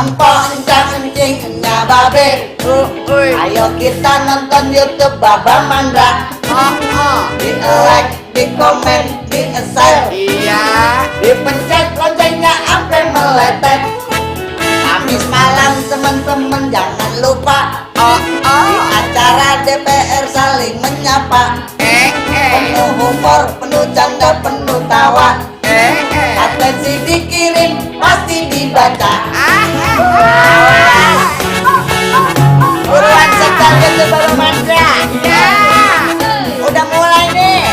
empok encang-encingnya babe. Ayo kita nonton YouTube Baba Mandra. Di like, di komen, di share. Iya. Dipencet loncengnya sampai meletet. Kamis malam teman-teman jangan lupa. Di acara DPR saling menyapa. Penuh humor, penuh canda, penuh tawa. Atensi dikirim, pasti dibaca. Buruan sekalian tuh Baba Mandra. Udah mulai nih.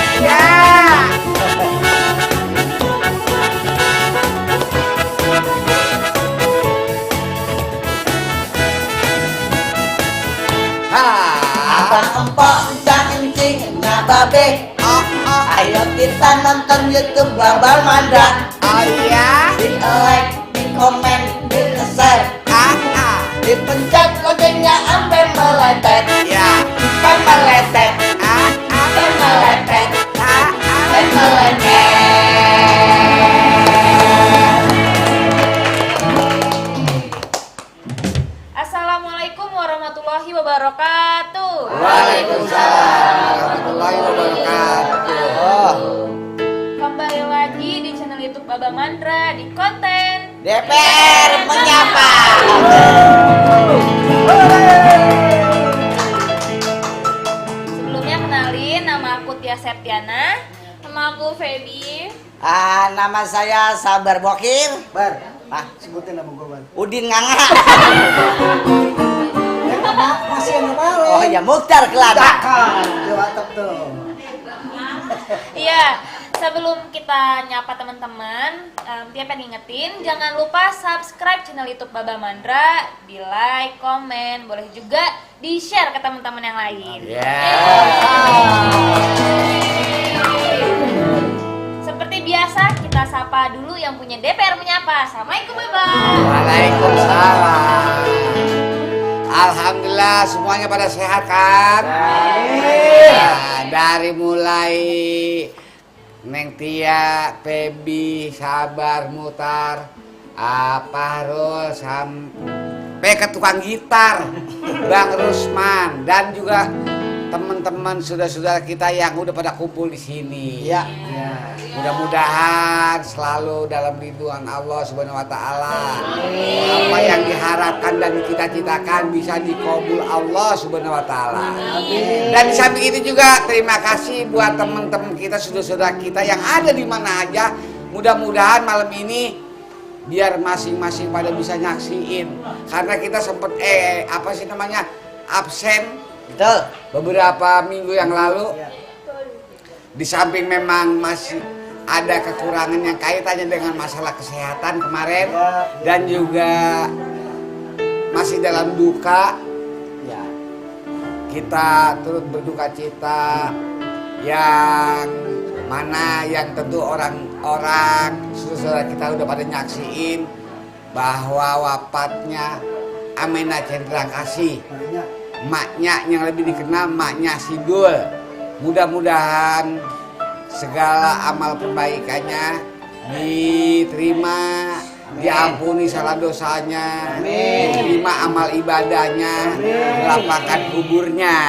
Abang empok encang-encingnya babe. Ayo kita nonton YouTube Baba Mandra. Di like, di komen, di share. Dipencet loncengnya sampai meletet. Sampai meletet. Sampai meletet. Sampai meletet. Assalamualaikum warahmatullahi wabarakatuh. Waalaikumsalam warahmatullahi wabarakatuh. Kembali lagi di channel YouTube Baba Mandra di konten DPR menyapa. Sebelumnya kenalin, nama aku Tia Septiana. Nama aku Feby. Nama saya Sabar Bokir. Bar, sebutin nama gue, Bar. Udin Nganga. Masih yang kemarin. Oh ya, Mukhtar Kelana. Cakap, jawab tuh. Iya, sebelum kita nyapa teman-teman, Tia pengen ngingetin, jangan lupa subscribe channel YouTube Baba Mandra, di like, komen, boleh juga di share ke teman-teman yang lain. Seperti biasa, kita sapa dulu yang punya DPR menyapa. Assalamualaikum Baba. Waalaikumsalam. Alhamdulillah semuanya pada sehat kan? Nah, dari mulai Neng Tia, Feby, Sabar, Mutar, Parul, sampai ke tukang gitar, Bang Rusman, dan juga teman-teman saudara-saudara kita yang udah pada kumpul di sini. Ya. Mudah-mudahan selalu dalam ridhoan Allah Subhanahu wa taala. Apa yang diharapkan dan dicita-citakan bisa dikabul Allah Subhanahu wa taala. Dan di samping itu juga terima kasih buat teman-teman kita, saudara-saudara kita yang ada di mana aja. Mudah-mudahan malam ini biar masing-masing pada bisa nyaksiin. Karena kita sempet absen Betul. beberapa minggu yang lalu. Di samping memang masih ada kekurangan yang kaitannya dengan masalah kesehatan kemarin, dan juga masih dalam duka. Ya. Kita turut berduka cita, yang mana yang tentu orang-orang saudara kita udah pada nyaksiin bahwa wafatnya Aminah Cendra Kasih, maknya yang lebih dikenal maknya Sidul. Mudah-mudahan segala amal kebaikannya diterima, diampuni salah dosanya, diterima amal ibadahnya, dilapangkan kuburnya.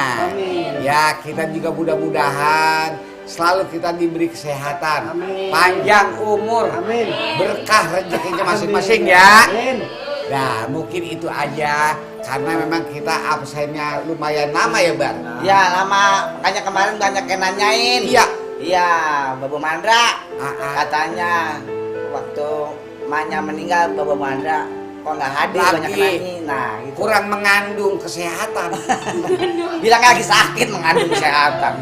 Ya, kita juga mudah-mudahan selalu kita diberi kesehatan, panjang umur, berkah rezekinya masing-masing ya. Nah, mungkin itu aja karena memang kita absennya lumayan lama ya, Bar. Ya, lama. Makanya kemarin banyak yang nanyain. Iya, Baba Mandra. Katanya waktu emaknya meninggal Baba Mandra kok nggak hadir, banyak yang nanyain. Nah, gitu. Kurang mengandung kesehatan. Bilang lagi sakit mengandung kesehatan.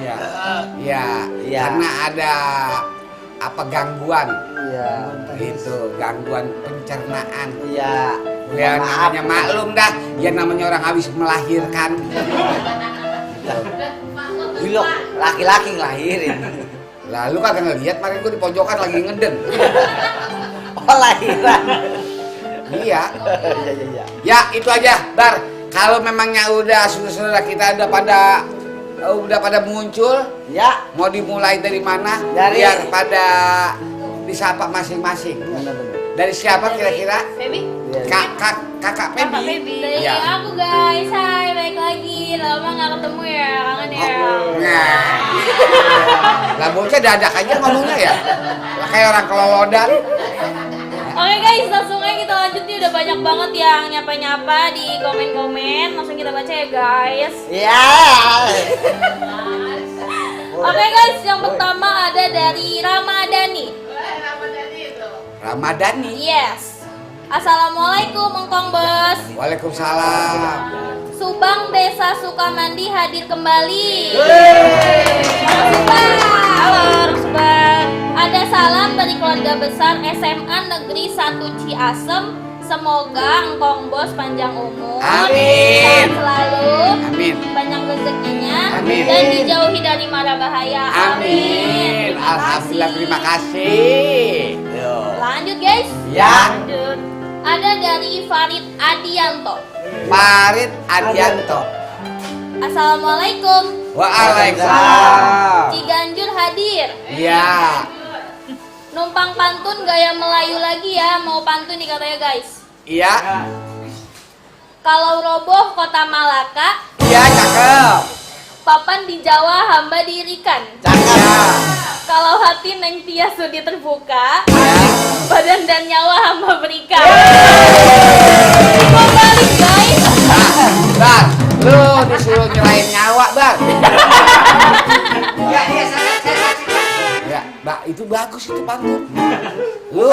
Ya, karena ada gangguan. Iya. Gitu, gangguan pencernaan. Iya. Ya namanya maklum dah, ya namanya orang habis melahirkan. Gila, laki-laki ngelahirin. Lalu kagak ngeliat, kemarin gue di pojokan lagi ngeden. Oh, lahiran. Iya. Iya. Ya itu aja, Bar. Kalau memangnya udah saudara-saudara kita udah pada muncul, ya mau dimulai dari mana? Dari biar pada disapa masing-masing. Dari siapa kira-kira? Feby? Kakak Febi. Dari Ya. aku guys, hai balik lagi. Lama nggak ketemu ya, kangen ya. Nah. Lah bocah dadak aja ngomongnya ya. Kayak orang kelolodan. Oke guys, langsung aja kita lanjut nih. Udah banyak banget yang nyapa-nyapa di komen-komen. Langsung kita baca ya guys. Iya. Oke guys, yang pertama ada dari Ramadhani. Ramadhani. Yes. Assalamualaikum Engkong Bos. Waalaikumsalam. Subang Desa Sukamandi hadir kembali. Halo Subang. Ada salam dari keluarga besar SMA Negeri 1 Ciasem. Semoga Engkong Bos panjang umur, Amin. sehat selalu, Amin. banyak rezekinya, Amin. dan dijauhi dari mara bahaya. Amin. Alhamdulillah, terima kasih. Yo. Lanjut guys. Ya. Lanjut. Ada dari Farid Adianto. Farid Adianto. Assalamualaikum. Waalaikumsalam. Ciganjur hadir. Ya. Numpang pantun gaya Melayu lagi ya. Mau pantun nih katanya guys. Iya. Kalau roboh kota Malaka, Iya, cakep. papan di Jawa hamba dirikan. Cakep. Kalau hati neng tia sudi terbuka, Ya. badan dan nyawa hamba berikan. Mau balik guys. Bang, lu disuruh nyerahin nyawa, Bang. Ya, Mbak, itu bagus itu pantun. Lu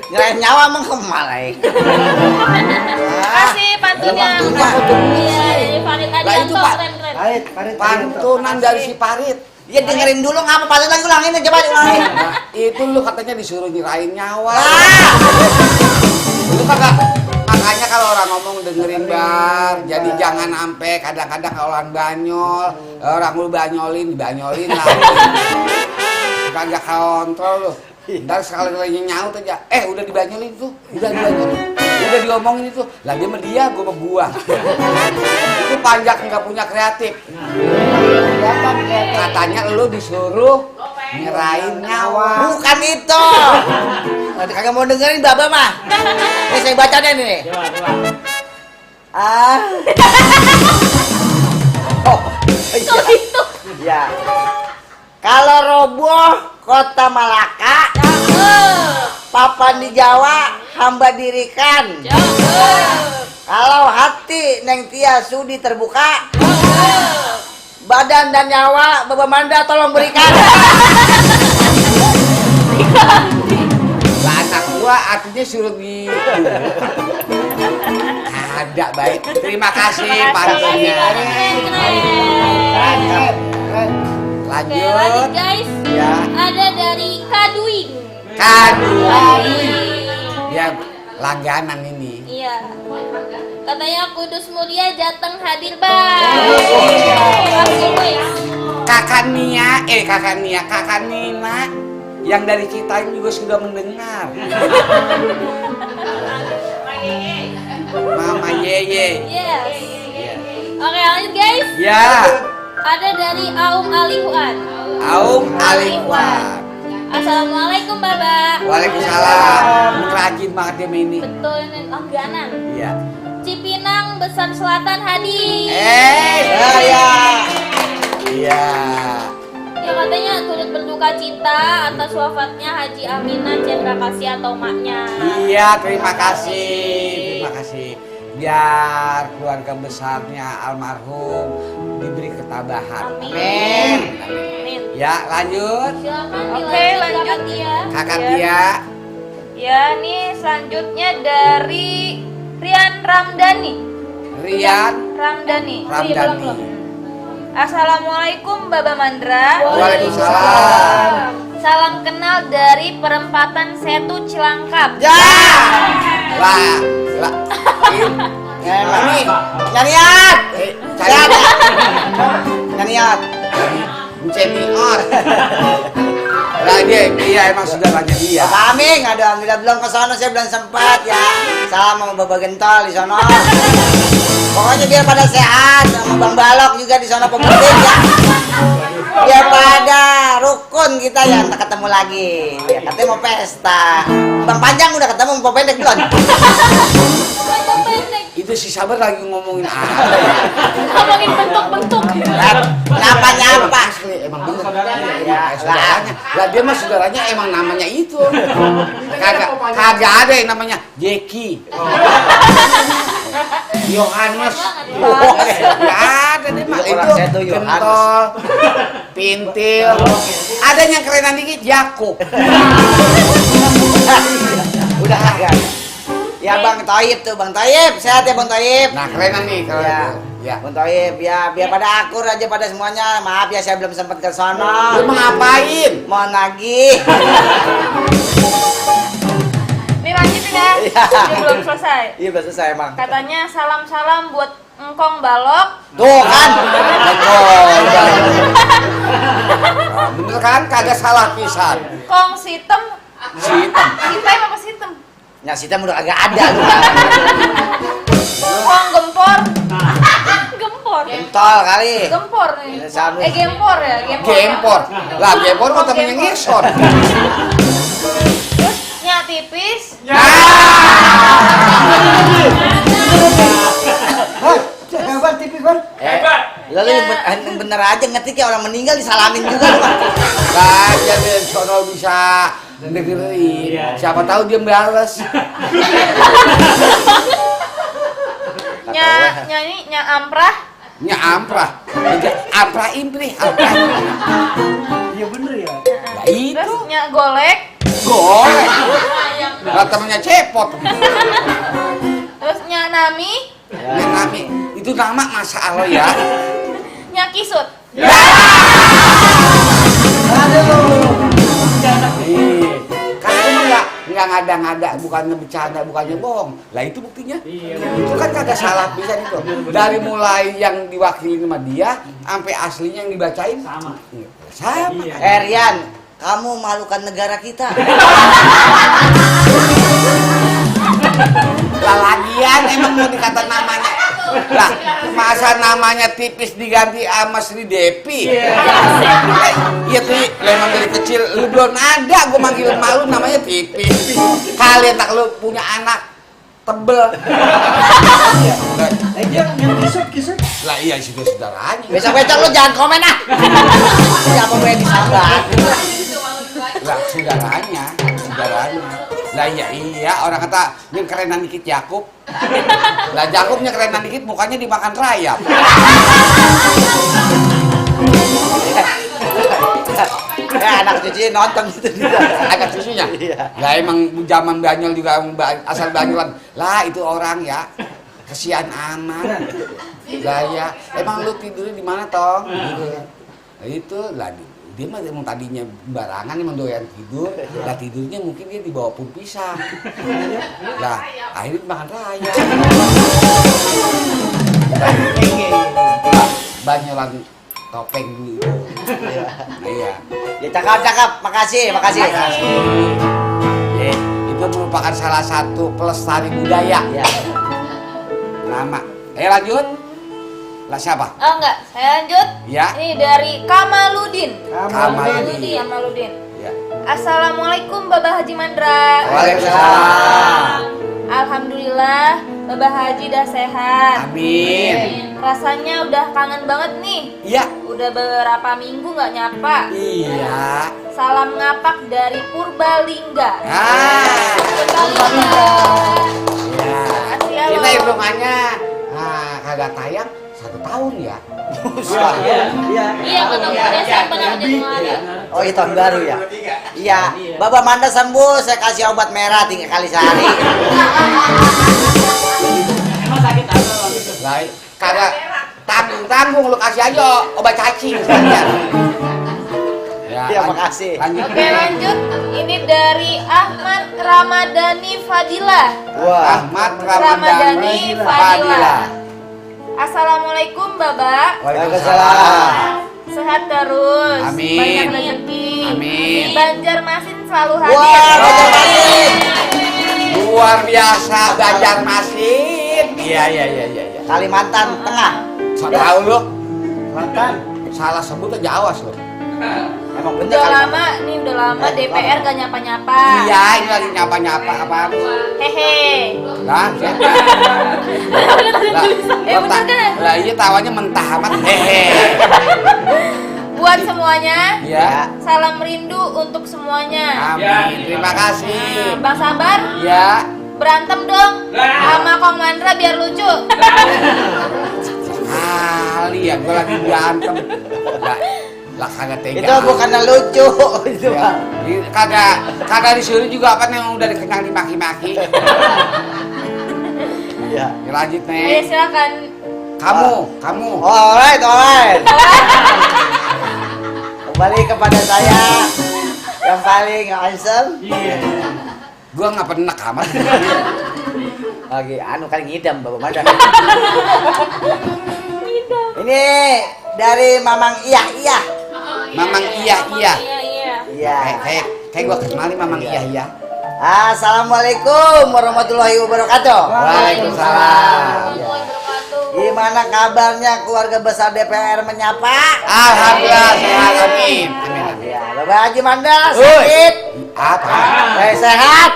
Nyerahin nyawa emang kemalai. Kasih pantunnya. Pantunnya pantun. Iya, dari Farid Lah, itu, Adianto, Pak. keren-keren. Parit. pantunan dari si Parit. Ya dengerin dulu ngapa paling lagi ulangin coba ulangin. Nah, itu lu katanya disuruh nyerahin nyawa. Lu kagak, makanya kalau orang ngomong dengerin Bar, jadi jangan ampe kadang-kadang kalau orang banyol, orang lu banyolin lagi. Kagak kontrol lu. Ntar sekali lagi nyaut aja, udah dibanyolin tuh, udah diomongin itu. Lah dia sama dia, gua sama gua. Itu panjang nggak punya kreatif. Katanya lu disuruh nyerahin nyawa. Bukan itu. Nanti kagak mau dengerin Baba mah. Ini saya baca deh nih. Ah. Oh, Kok gitu? ya. Kalau roboh kota Malaka, papan di Jawa hamba dirikan. Kalau hati neng tia sudi terbuka, badan dan nyawa Baba Mandra tolong berikan. Lah anak gua artinya suruh di ada baik. Terima kasih pantunnya. Keren. Oke, lanjut Lanjut. guys. Ya. Ada dari Kaduing. Ya langganan ini. Iya. Katanya Kudus Mulia Jateng hadir bang. Langsung guys. Kakak Nina yang dari kita ini juga sudah mendengar. Mama Yeye. Yes. Oke lanjut guys. Ya. Ada dari Aum Alihuan. Aum Alihuan. Assalamualaikum Baba. Waalaikumsalam. Rajin banget dia ini. Betul ini langganan. Iya. Cipinang Besar Selatan hadir. Ya. Iya. Ya katanya turut berduka cita atas wafatnya Haji Aminah Cendra Kasih atau maknya. Iya, terima kasih. Biar keluarga besarnya almarhum diberi ketabahan. Amin. Amin. Ya, lanjut. Silakan Oke, dilanjut lanjut. Kakak Tia. Kakak Ya. Tia. Ya, nih selanjutnya dari Rian Ramdhani. Rian Ramdhani. Ramdhani. Assalamualaikum Baba Mandra. Waalaikumsalam. Salam kenal dari perempatan Setu Cilangkap. Ya. Lah. Ini nyariat. Nyariat. Senior. Lah dia emang sudah banyak dia. Kami nggak ada belum ke sono, saya belum sempat ya. Salam sama Baba Gentol di sono. Pokoknya biar pada sehat, sama Bang Balok juga di sono pemudik ya. Biar pada rukun kita ya, tak ketemu lagi. Ya, katanya mau pesta. Bang Panjang udah ketemu mau pendek belum? Panjang pendek. Itu si Sabar lagi ngomongin apa ya? Ngomongin bentuk-bentuk. Nyapa-nyapa. Asli, emang bener. Ya, Saudaranya. Lah dia mah saudaranya emang namanya itu. Kagak ada yang namanya Jeki. Yohanes. Gak ada deh mah. Itu Orang saya tuh Yohanes. Gentol, Pintil. Ada yang kerenan dikit Yakub. Udah kagak. Ya Bang Toib tuh, Bang Toib, sehat ya Bang Toib. Nah kerenan nih kalau Ya, itu. Ya. Bang Toib, ya biar pada akur aja pada semuanya. Maaf ya saya belum sempat ke sono. Lu mau ngapain? Mau nagih. Nih lanjutin ya. Iya. Dia belum selesai. Iya udah selesai Bang. Katanya salam-salam buat Engkong Balok. Tuh kan. Nah, bener kan? Kagak salah pisan. Kong Sitem. Sitem. Sitem apa Sitem? Ya kita udah agak ada. Kong Gempor. Gempor. Tol kali. Gempor nih. Sama. Gempor ya, Gempor. Lah Gempor mah temennya Ngerson. Terus nyak tipis. Hebat TV kan? Lalu bener aja ngetik ya orang meninggal disalamin juga lu Bang. Kayak dia sono bisa dengerin. Siapa tahu dia bales. Nyanyi Nya Amprah. Nya Amprah. Amprah Impri. Amprah. Iya bener ya. Lah itu. Terus Nya Golek. Golek. Lah temennya Cepot. Terus Nya Nami. Nya Nami. Itu nama masalah ya. Nya Kisut. Kan nggak ngada-ngada, bukannya bercanda, bukannya bohong. Lah itu buktinya. Itu kan kagak salah bisa itu. Dari mulai yang diwakili sama dia, sampai aslinya yang dibacain sama. Sama. Rian, kamu malukan negara kita. Lah lagian emang mau dikata namanya. Lah masa namanya tipis diganti sama Sri Depi. Iya tuh, memang dari kecil lu belum ada gua manggil malu namanya tipis. Kalian tak lu punya anak tebel. Dia yang kisut. Lah iya sih saudaranya. Besok-besok lu jangan komen ah. Siapa gue yang disambat. Lah saudaranya. Lah iya orang kata yang kerenan dikit Yakub. Lah Yakubnya kerenan dikit mukanya dimakan rayap. Anak cuci nonton gitu juga. Agak susunya. Lah emang zaman Banyol juga asal Banyolan. Lah itu orang ya. Kesian amat. Lah ya, emang lu tidurnya di mana, Tong? Gitu. Nah, itu lah dia mah emang tadinya barangan emang doyan tidur. Lah tidurnya mungkin dia dibawa pun pisang. Lah akhirnya makan raya. Banyolan topeng dulu. Iya. Ya cakep, makasih. Itu merupakan salah satu pelestari budaya. Ya. Nama. Lanjut. Lah siapa? Oh enggak, saya lanjut. Ya. Ini dari Kamaludin. Kamaludin. Ya. Assalamualaikum Babah Haji Mandra. Waalaikumsalam. Alhamdulillah Babah Haji dah sehat. Amin. Rasanya udah kangen banget nih. Iya. Udah beberapa minggu nggak nyapa. Iya. Salam ngapak dari Purbalingga. Purbalingga. Ya. Makasih ya, Kita Lo. hitungannya kagak tayang 1 tahun ya. Iya, betul. Desember atau Januari. Oh iya tahun baru ya? Iya. Bapak Manda sembuh, saya kasih obat merah 3 kali sehari. Lah kagak tanggung lu kasih aja obat cacing sekalian. Ya, makasih. Lanjut. Oke, lanjut. Ini dari Ahmad Ramadhani Fadila. Wah. Ahmad Ramadhani Fadila. Assalamualaikum Babak. Waalaikumsalam. Sehat terus. Amin. Banyak rezeki. Amin. Banjarmasin selalu hadir. Wah, Banjarmasin. Luar biasa Banjarmasin. Iya. Kalimantan Tengah. Tahu lu? Mantan. Salah sebut aja awas lu. Emang bener Udah kan? lama nih, udah lama DPR gak nyapa-nyapa. Iya, ini lagi nyapa-nyapa apaan? Hehe. Lah, siapa? Bener kan? Lah iya tawanya mentah amat. Hehe. Buat semuanya, Ya. salam rindu untuk semuanya. Amin. Terima kasih. Bang Sabar, Ya. berantem dong sama Kong Mandra biar lucu. Kali ya, gue lagi berantem. Lah kagak tega. Itu bukannya lucu itu Ya. Bang. Kagak disuruh juga apa yang udah dikenal dimaki-maki. Iya. Ya, lanjut Ayo nih. silakan. Kamu. Alright. Kembali kepada saya yang paling handsome. Gua nggak pernah amat. Lagi kali ngidam Bapak Mandra. Ini dari Mamang Iya. Mamang iya. Iya. Iya. Kayak gua kenal nih Mamang iya. Assalamualaikum warahmatullahi wabarakatuh. Waalaikumsalam. Gimana kabarnya keluarga besar DPR menyapa? Alhamdulillah sehat, amin. Ya, Bapak Haji Mandra Uy. sakit? Apa? Sehat?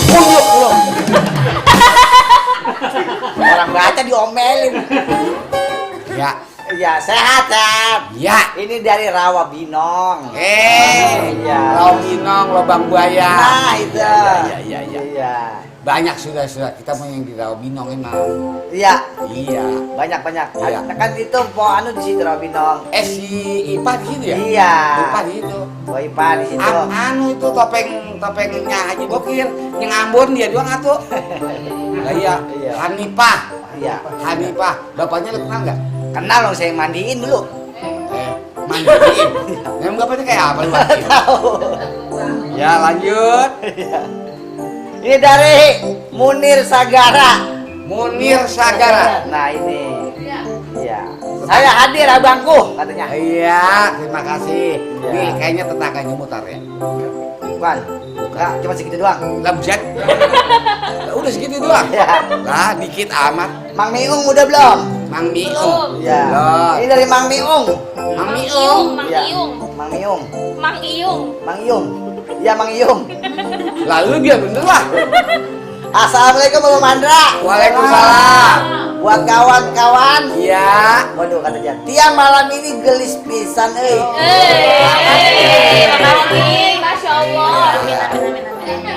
Belum. Orang baca diomelin. Ya. Ya, sehat. Ya. Ini dari Rawa Binong. Iya. Lobinong, lobang buaya. Nah, itu. Iya. Iya. Banyak sudah kita mau yang di Lobinong emang. Iya. Iya. Banyak. Iya. Kan itu po anu di situ Rawa Binong. Si Ipa di situ ya? Iya. Ipa di situ. Po Ipa di situ. Anu itu topengnya Haji Bokir yang Ambon dia doang atuh. Lah iya. Iya. Hanifah. Bapaknya lu kenal enggak? Kenal dong, saya mandiin dulu. Mandiin. Yang bapaknya kayak apa lu? Tahu. Ya lanjut. Ini dari Munir Sagara. Munir Sagara. Nah ini. Iya. Saya hadir abangku katanya. Iya, terima kasih. Iya. Nih kayaknya tetangganya mutar ya. Bukan. Enggak, cuma segitu doang. Lah buset. Lah, udah segitu doang. Ya. Lah dikit amat. Mang Miung udah belum? Mang Miung. Ya. Belum. Ini dari Mang Miung. Mang Miung. Ya. Mang Miung. Mang Iyung. Mang Iung. Ya Mang Iung. Lalu dia bener lah. Assalamualaikum Bapak Mandra. Waalaikumsalam. Buat kawan-kawan. Iya. Waduh katanya. Tiap malam ini gelis pisan euy. Amin. Masya Allah. Amin.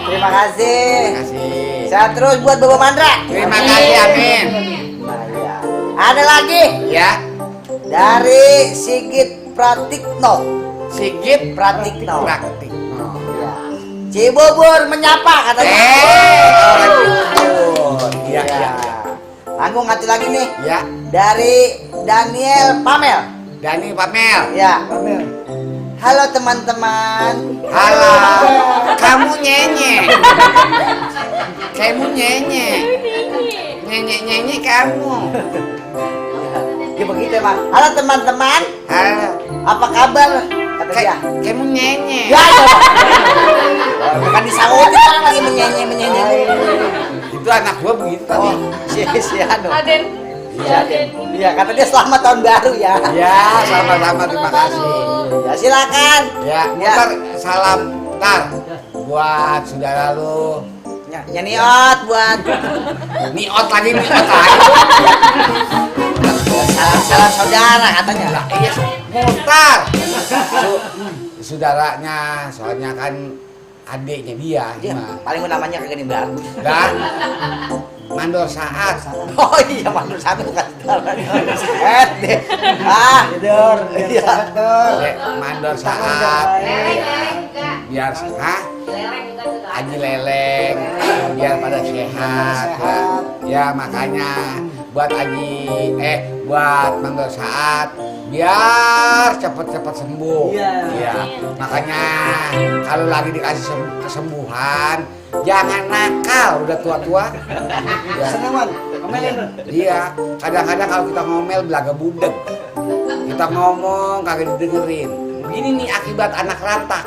Terima kasih. Terima kasih. Sehat terus buat Bapak Mandra. Terima kasih, amin. Nah, ya. Ada lagi Ya. dari Sigit Pratikno. Sigit Pratikno. praktik. Ya. Cibubur menyapa katanya. Iya. Aku ngasih lagi nih Ya. dari Daniel Pamel. Dani Pamel. Ya. Halo teman-teman. Halo. Kamu nyenye. Kamu nyenye. Nyenye kamu. Ya begitu emang. Halo teman-teman. Halo. Apa kabar? Kata dia. Kamu nyenye. Ya. Bukan disautin orang lagi menyenye. Itu anak gua begitu tadi. Oh, si anu. Aden. Iya, kata dia selamat tahun baru ya. Ya, sama-sama terima kasih. Ya silakan. Ya, ntar salam ntar buat saudara lu. Nyaniot buat Niot lagi. salam saudara katanya. Lah, iya, mutar. Saudaranya, soalnya kan adiknya dia, Dia gimana? paling namanya kagak nih bagus. Dan mandor saat. Oh iya, mandur satu bukan deh. Tidur. Iya. Mandor saat. Biar Haji Leleng biar pada sehat. Ya makanya buat buat mandor saat biar cepet-cepet sembuh. Iya. Makanya kalau lagi dikasih kesembuhan jangan nakal udah tua-tua. Ya. Senewan, omelin. Iya, kadang-kadang kalau kita ngomel belaga budeg. Kita ngomong kagak didengerin. Begini nih akibat anak rantak.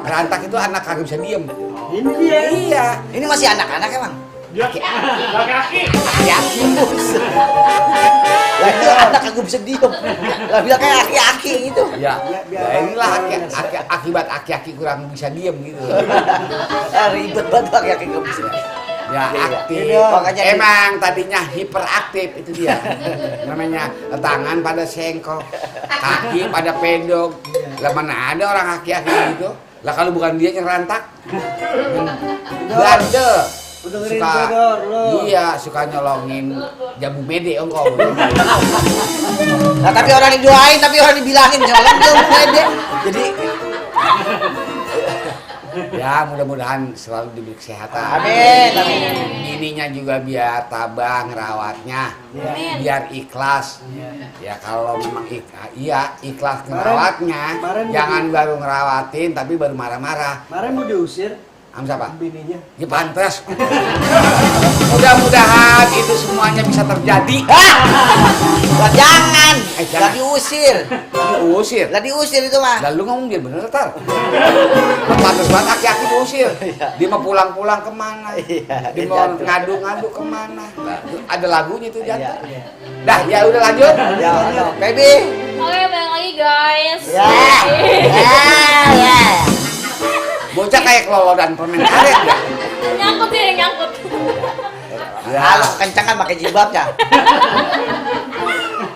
Rantak itu anak kagak bisa diem. Ini dia. Iya. Ini masih anak-anak emang? Laki-laki. Lah itu anak kagak bisa diem. Lah bilang kayak aki-aki gitu. Ya, inilah akibat aki-aki kurang bisa diem gitu. Ribet banget aki-aki nggak bisa. Ya Iya, aktif. iya. Makanya Emang tadinya hiperaktif itu dia. Namanya tangan pada sengkok, kaki pada pedok. Lah mana ada orang aki-aki gitu? Lah kalau bukan dia nyerantak. Bandel. Udah dengerin Dodor, lo. Iya, suka nyolongin jamu bede engkau. Nah, tapi orang didoain, tapi orang dibilangin nyolong dia pede. Jadi Ya mudah-mudahan selalu diberi kesehatan. amin, amin. Ininya juga biar tabah ngerawatnya, biar ikhlas. Ya kalau memang ikhlas ngerawatnya, kemarin jangan baru ngerawatin tapi baru marah-marah. Kemarin mau diusir Am siapa? bininya. Ya pantas. Mudah-mudahan itu semuanya bisa terjadi. Lah jangan, jangan. lah diusir. Diusir. Lah diusir itu mah. Lalu ngomong dia bener tar. Pantas banget aki-aki diusir. Dia mau pulang-pulang kemana? Iya, Dia mau jatuh. ngadu-ngadu kemana? Ada lagunya tuh jatuh. Dah, ya udah lanjut. Ya, no. Baby. Oke, balik lagi guys. Ya. Ya. Bocah kayak kelolodan permen karet ya. Nyangkut ya, nyangkut. Kalau kencangan pakai jilbabnya.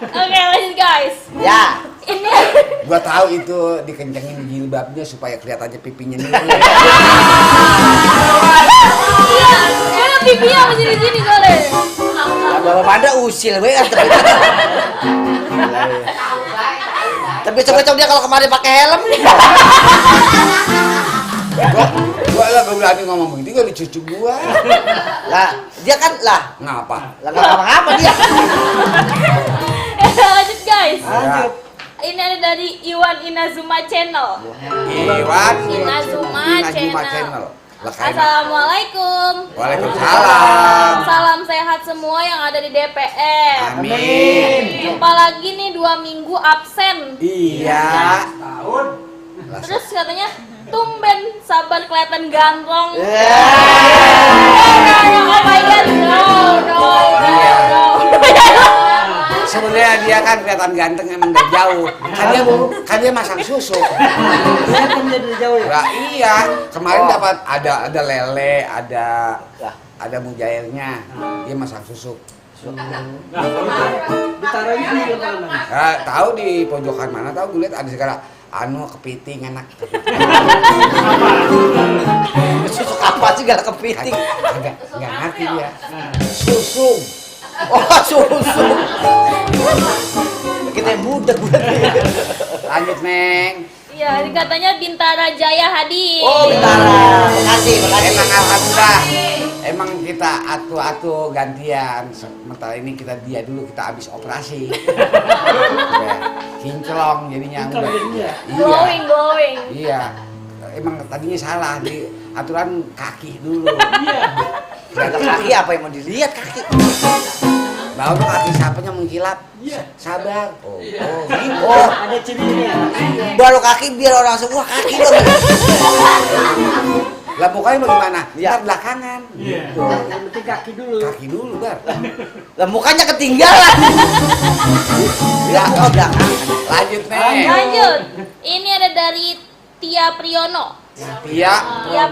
Oke, lanjut guys. Ya. Ini Gua tahu itu dikencengin jilbabnya supaya kelihatannya pipinya nih. mana pipinya menjadi gini kali. Lah bawa pada usil we kan tapi. Tapi coba-coba dia kalau kemarin pakai helm. Gua berani ngomong begitu gak dicucuk gua. Lah, dia kan lah. Ngapa? Lah enggak apa-apa dia. Lanjut guys. Lanjut. Ini ada dari Iwan Inazuma Channel. Iwan Inazuma Channel. Channel. Lah, kayak- Assalamualaikum. Waalaikumsalam. Salam sehat semua yang ada di DPR. Amin. Jumpa lagi nih 2 minggu absen. Iya. Tahun. Terus katanya tumben sabar kelihatan ganteng. Oh my god, no. Sebenarnya dia kan kelihatan ganteng emang dari jauh. Kan dia masang susu. Kelihatan dia dari jauh ya. Lah iya, kemarin dapat ada lele, ada mujairnya. Dia masang susu. Ditaruhnya di mana? Nah, tahu di pojokan mana tahu gue lihat ada segala kepiting enak. Susu kapan sih gak kepiting? Enggak ngerti dia. Susu. Oh, susu. Kita muda gue. Lanjut, Neng. Iya, katanya Bintara Jaya hadir. Oh, Bintara. Makasih. Emang alhamdulillah. Emang kita atu-atu gantian. Sementara ini dia dulu kita habis operasi. Kinclong jadinya udah. Iya. Glowing. Iya. Emang tadinya salah di aturan kaki dulu. Ada kaki apa yang mau dilihat kaki? Baru tuh kaki siapanya mengkilap. Iya. Sabar. Oh, gitu. Oh, Ada cirinya. baru kaki biar orang semua kaki dong. Lah pokoknya bagaimana? Iya. Ntar belakangan. Iya. Yang penting kaki dulu. Kaki dulu, Bar. Lah mukanya ketinggalan. Ya, oh belakang. Lanjut, Neng. Lanjut. Ini ada dari Tia Priyono. Tia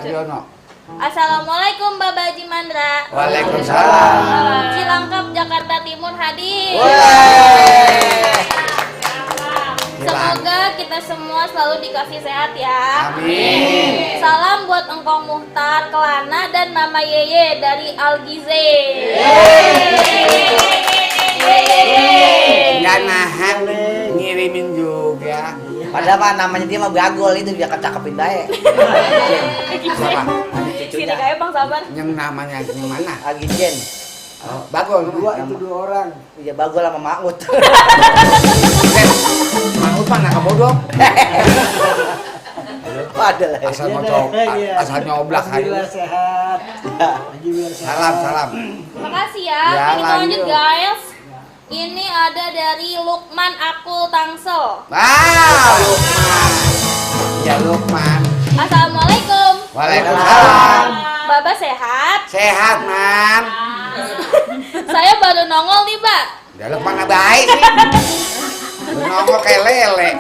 Priyono. Assalamualaikum Baba Haji Mandra. Waalaikumsalam. Cilangkap Jakarta Timur hadir. Woi. Semoga kita semua selalu dikasih sehat ya. Amin. Salam buat Engkong Muhtar, Kelana dan Mama Yeye dari Algize. Nggak nahan ngirimin juga. Padahal mah namanya dia mah bagol itu biar kecakepin bae. Siapa? Sini kayak Bang Sabar. Yang namanya yang mana? Agijen. Oh, Bagol. Itu dua orang. Iya bagol sama Maut. Mangut mana kebodok? Ada lah. Asal Iya, ngocok, iya. asal nyoblak hari. Alhamdulillah sehat. Haji biar sehat. Salam. Makasih ya. Ya, Ini lanjut lanjut. guys. Ini ada dari Lukman Akul Tangsel. Lukman. Ya Lukman. Assalamualaikum. Waalaikumsalam. Baba sehat? Sehat, Man. Saya baru nongol nih, Pak. Dialog mana baik sih? Lu nongol kayak lele.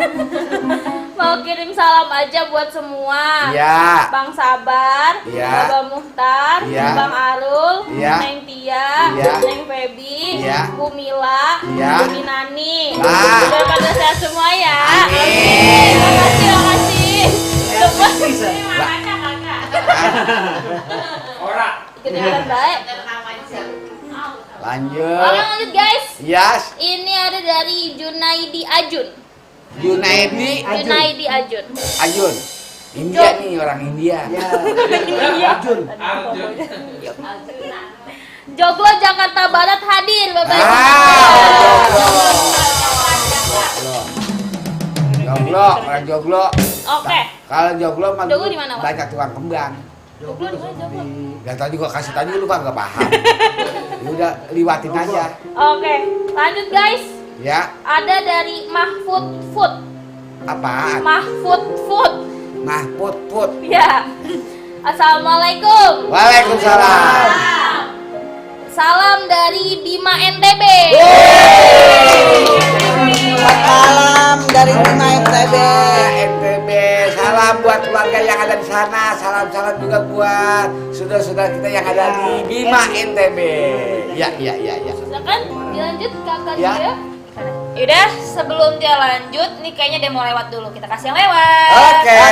Mau kirim salam aja buat semua. Iya. Bang Sabar, Iya. Baba Muhtar, Iya. Bang Arul, Iya. Neng Tia, Iya. Neng Febi, Iya. Bu Mila, Iya. Bu Minani. Lah. Biar pada sehat semua ya. Amin. Makasih, makasih. Bisa. Makanya kakak. Ora. Kedengaran baik. Lanjut. Oke, lanjut guys. Yes. Ini ada dari Junaidi Ajun. Junaidi Junaidi Ajun. Ajun. India nih, orang India. Ya. Jun. Joglo Jakarta Barat hadir Bapak Ibu. Joglo, orang Joglo. Oke. Kalau Joglo mah Joglo di mana, Pak? banyak tukang kembang. Joglo di mana Joglo? Gak tau juga kasih tadi lu kan gak paham. Ya udah liwatin aja. Oke, lanjut guys. Ya, Ada dari Mahfud Food. apaan? Mahfud Food. Mahfud Put. Ya. Assalamualaikum. Waalaikumsalam. Salam dari Bima NTB. Salam dari Bima NTB. NTB, salam buat keluarga yang ada di sana. Salam-salam juga buat saudara-saudara kita yang ada di Bima NTB. Ya. Silakan dilanjut kakak Ya. dia. Yaudah, sebelum dia lanjut, nih kayaknya dia mau lewat dulu. Kita kasih yang lewat. Oke.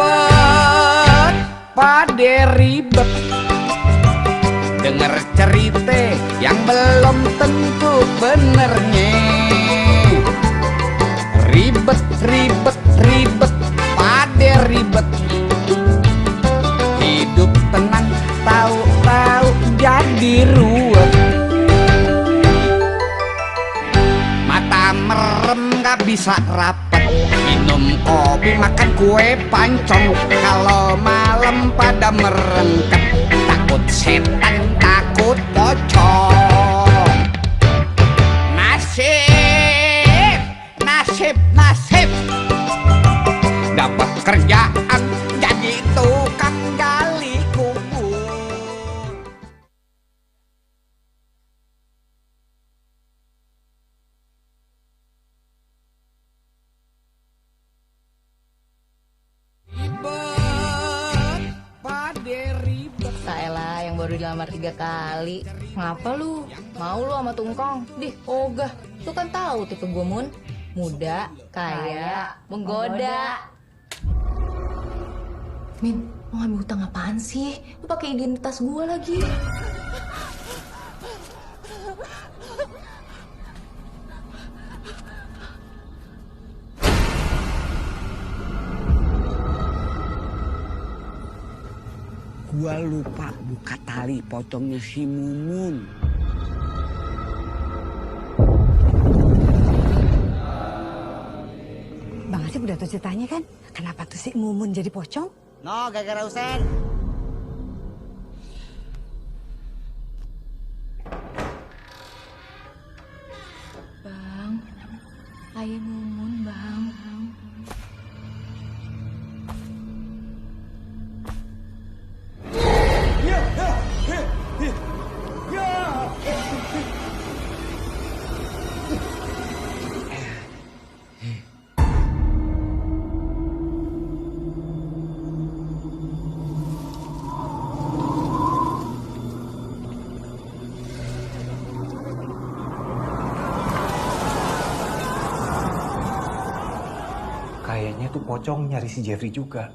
Ribet, pade ribet. Dengar cerita yang belum tentu benernya. Ribet, ribet, ribet, pade ribet. Hidup tenang, tahu-tahu jadi ruwet. Mata merem gak bisa rapet. Minum kopi, makan kue pancong. Kalau malam pada merengket. Takut setan, takut pocong. Nasib, nasib, nasib. Dapat kerjaan jadi tukang gali kubur. Ribet, pade ribet. Saelah yang baru dilamar 3 kali. Ngapa lu? Mau lu sama Tungkong? Dih, ogah. Lu kan tahu tipe gue Mun. Muda, kaya, menggoda. Min, lu ngambil utang apaan sih? Lu pakai identitas gue lagi. Gua lupa buka tali pocongnya si Mumun. Bang Asep udah tahu ceritanya kan? Kenapa tuh si Mumun jadi pocong? No, gara-gara Usen. Bang, ayah Mumun, Bang. Kayaknya tuh pocong nyari si Jeffrey juga.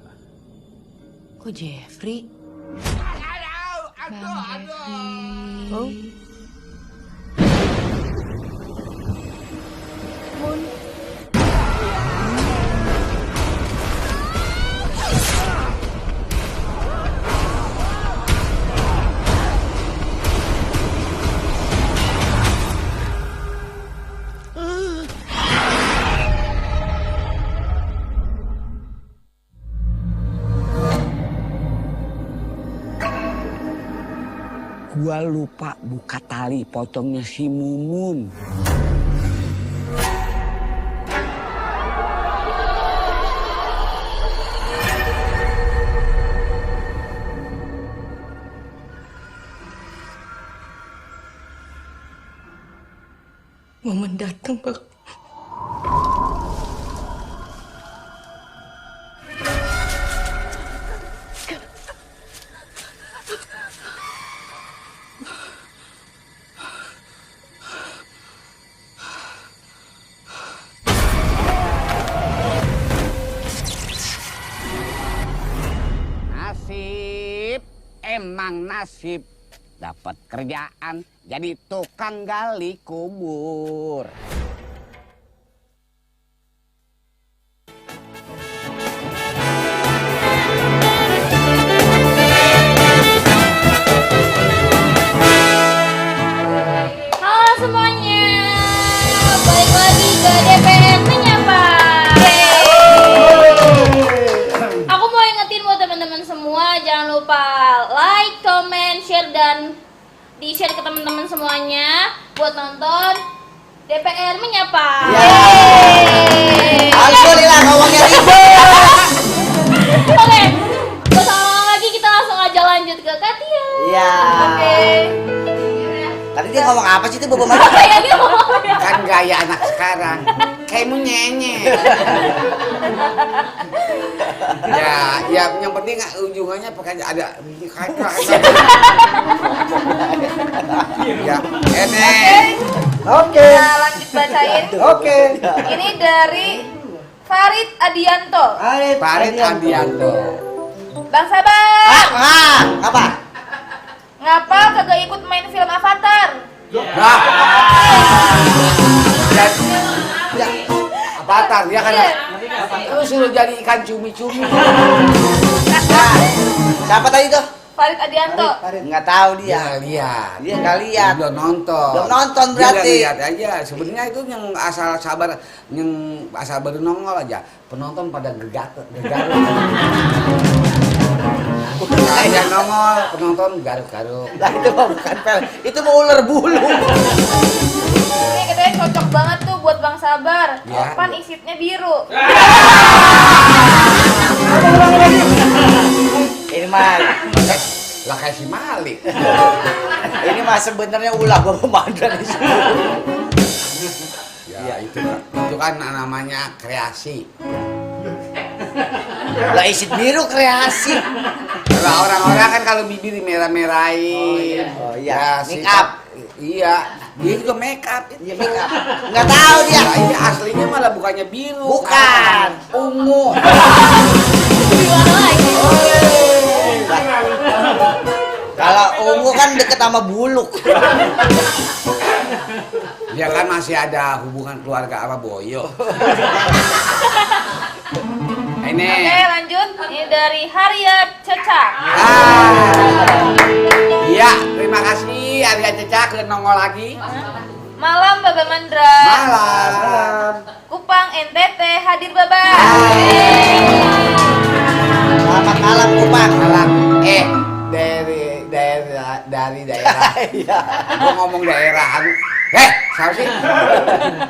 Kok Jeffrey? Bang Jeffrey. Oh. Mun. Gua lupa buka tali pocongnya si Mumun. Momen datang, Bang. Nasib, emang nasib. Dapat kerjaan jadi tukang gali kubur. Halo semuanya, balik lagi ke DPR Menyapa. Aku mau ingetin buat teman-teman semua, jangan lupa like, comment, share, dan di-share ke teman-teman semuanya buat nonton DPR Menyapa. Alhamdulillah ngomongnya ribet. Oke, gak usah lama lagi, kita langsung aja lanjut ke Katia. Iya. Oke. Tadi dia ngomong apa sih itu Bobo Mandra? Ya, dia ngomong apa ya? Kan gaya anak sekarang. Kayak mau nyenye. Ya, yang penting ujungannya pakai ada ya, enek. Oke. Nah, lanjut bacain. Oke. Ini dari Farid Adianto. Farid Adianto. Bang Sabar, Apa? ngapa kagak ikut main film Avatar? Nah. Ya. Avatar dia kan. Lu suruh jadi ikan cumi-cumi. Siapa tadi tuh? Farid Adianto. Nggak tahu dia. Lihat. Dia nggak lihat. Belum nonton. Belum nonton Dia berarti. lihat aja. Sebenarnya itu yang asal sabar, yang asal baru nongol aja. Penonton pada gegar. Aja nongol, penonton garuk-garuk. Lah itu mah bukan pel, itu mau ular bulu. Ini katanya cocok banget tuh buat Bang Sabar. Ya. Pan isitnya biru. Ini mah, Lah kayak si Malik. ini mah sebenarnya ulah Bobo Mandra di sini. Ya itu kan namanya kreasi. Lah isit biru kreasi. Kalau orang-orang kan kalau bibir merah-merahin. Oh iya, si- make up. Iya, dia juga make up. Iya make up. Nggak tahu dia. Nah, ini aslinya malah bukannya biru. Bukan. Ungu. Gimana lagi? Kalau ungu kan deket sama buluk. Dia kan masih ada hubungan keluarga sama Boyo. Ini. Oke, lanjut. Ini dari Haryat Cecak. Iya, terima kasih Arya Cecak udah nongol lagi. Malam Baba Mandra. Malam. Kupang NTT hadir Baba. Selamat malam Kupang. Malam. Dari daerah. Iya. Gua ngomong daerah. Siapa sih?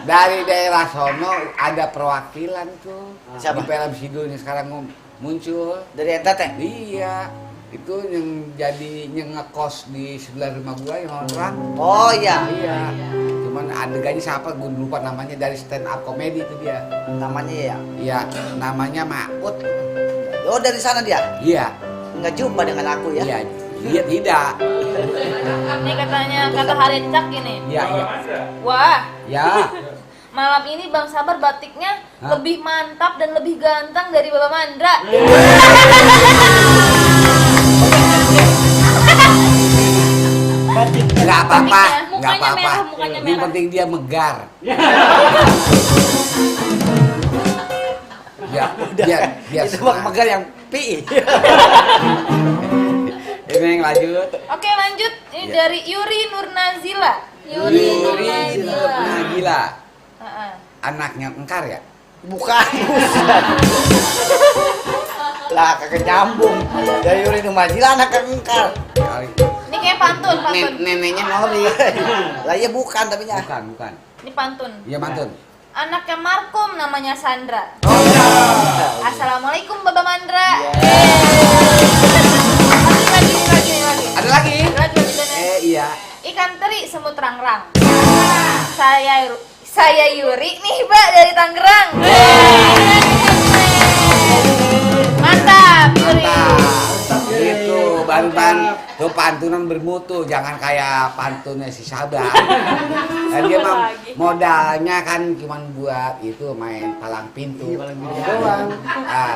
Dari daerah sono ada perwakilan tuh. Siapa? Di film Sidul yang sekarang muncul. Dari NTT. Iya. Itu yang ngekos di sebelah rumah gua yang orang. Oh iya. Iya. Cuman adegannya siapa? Gua lupa namanya, dari stand up comedy itu dia. Namanya ya. Iya, namanya Maut. Oh dari sana dia. Iya. Nggak jumpa dengan aku ya. Iya. Iya tidak. Ini katanya kata Haryat Cecak gini. Iya, iya. Wah, Ya. malam ini Bang Sabar batiknya lebih mantap dan lebih ganteng dari Baba Mandra. Enggak apa-apa, Mukanya enggak apa-apa. merah, mukanya Yang merah. penting dia megar. Ya, dia Itu bang Megar yang pi. Ini yang lanjut. Oke, lanjut. Ini Ya. dari Yuri Nurnazila. Yuri Nurnazila. gila. Heeh. Anaknya Engkar ya? Bukan. Lah kagak nyambung. Dari Yuri Numazila anak Engkar. Kali. Ini kayak pantun. Neneknya Nori. Lah iya bukan tapi nya. Bukan. Ini pantun. Iya pantun. Anaknya Markum namanya Sandra. Oh iya. Assalamualaikum Baba Mandra. Lagi. Ada lagi? Lagi. Iya. Ikan teri semut rangrang. Saya Yuri nih Mbak dari Tangerang. Mantap Yuri. Itu baru tuh pantunan bermutu, jangan kayak pantunnya si Sabar. Dia mah modalnya kan cuma buat itu main palang pintu. Doang.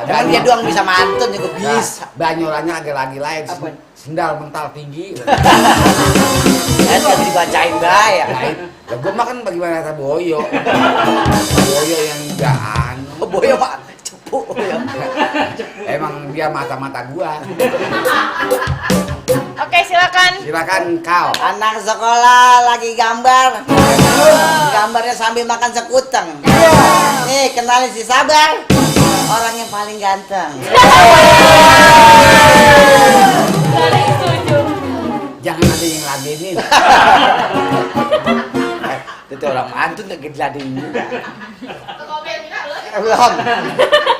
Jangan dia doang bisa mantun juga bisa. Banyolannya agak lagi lain. Sendal mental tinggi. Kan enggak dibacain bae ya. Lah gua mah kan bagaimana kata Boyo. Boyo yang enggak anu. Boyo mah cepu ya. Emang dia mata-mata gua. Oke, silakan. Silakan kau. Anak sekolah lagi gambar. Gambarnya sambil makan sekuteng. Nih, kenalin si Sabar. Orang yang paling ganteng. Jangan ada yang ladenin. Itu orang mantun gak diladenin juga. Belum.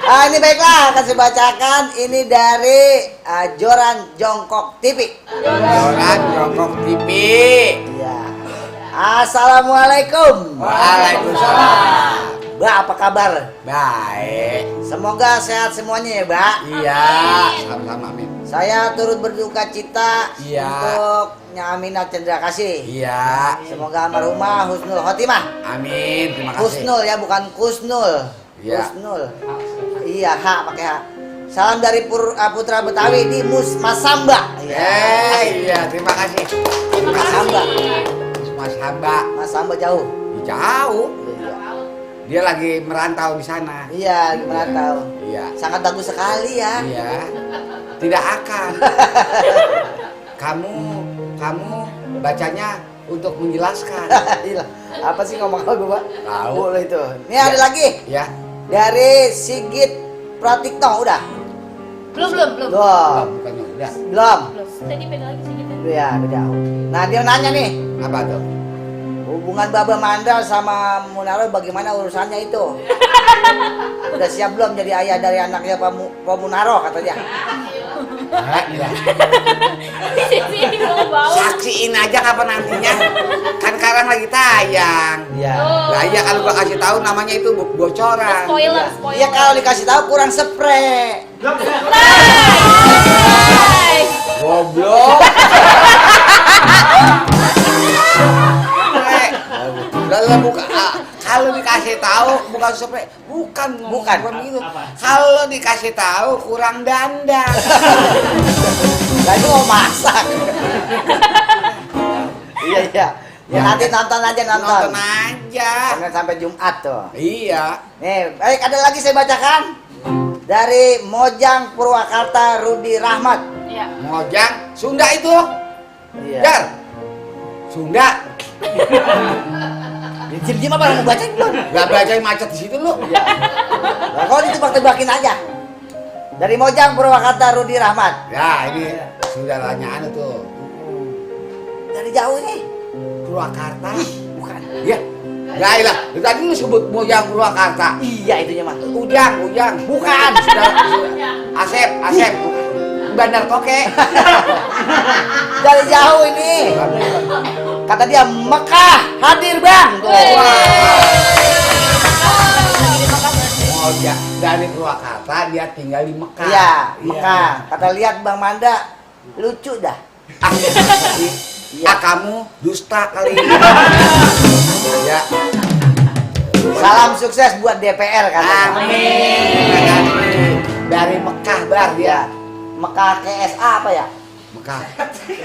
Ini baiklah, kasih bacakan. Ini dari Joran Jongkok TV. Joran Jongkok TV. Iya. Assalamualaikum. Waalaikumsalam. Mbak, apa kabar? Baik. Semoga sehat semuanya ya, Mbak. Iya. Sama-sama, amin. Saya turut berduka cita Iya. untuk Nya Aminah Cendra Kasih. Iya. Semoga almarhumah husnul khotimah. Amin. Terima kasih. Husnul ya, bukan kusnul. Iya. Husnul. Iya, H pakai H. Salam dari Putra Betawi di Masamba. Iya, terima kasih. Masamba. Mas Hamba. Masamba jauh. Jauh. Dia lagi merantau di sana. Iya, gimana tahu? Iya. Sangat bagus sekali ya. Iya. Tidak akan. Kamu bacanya untuk menjelaskan. Iya. Apa sih ngomong apa Bapak? Tahu. Boleh itu. Ini ada lagi. Ya. Dari Sigit Pratikno udah. Belum. Belum. Bukannya udah. Belum. Tadi beda lagi sih kita. Ya, beda. Nah, dia nanya nih. Apa tuh? Hubungan Baba Mandra sama Munaro bagaimana urusannya itu? Udah siap belum jadi ayah dari anaknya Pak Munaro katanya? Iya. Sini mau bawa. Saksiin aja kapan nantinya. Kan sekarang lagi tayang. Iya. Lah iya kalau gua kasih tahu namanya itu bocoran. Spoiler. Iya kalau dikasih tahu kurang spray. Goblok. Kalau buka kalau dikasih tahu bukan spray, bukan gitu. Kalau dikasih tahu kurang dandan. Lah itu mau masak. Iya. Ya nanti nonton aja. Nonton aja. Senin sampai Jumat tuh. Iya. Nih, baik ada lagi saya bacakan dari Mojang Purwakarta Rudi Rahmat. Iya. Mojang Sunda itu. Iya. Jar. Sunda. Diam apa mau baca belum? Gak baca macet di situ lu. Lah kau ditebak-tebakin aja. Dari Mojang Purwakarta Rudi Rahmat. Ya ini saudaranya anu tuh. Dari jauh nih. Purwakarta. Bukan. Iya. Lah ilah, tadi lu sebut Mojang Purwakarta. Iya itunya mah. Ujang. Bukan. Asep. Bandar Toke. Dari jauh ini. Kata dia Mekah hadir bang. Tuh. Mojang dari Purwakarta dia tinggal di Mekah. Iya, Mekah. Kata lihat Bang Manda lucu dah. Kamu dusta kali ini. Ya. Salam sukses buat DPR katanya. Amin. Dari Mekah bar dia. Mekah KSA apa ya? Mekah.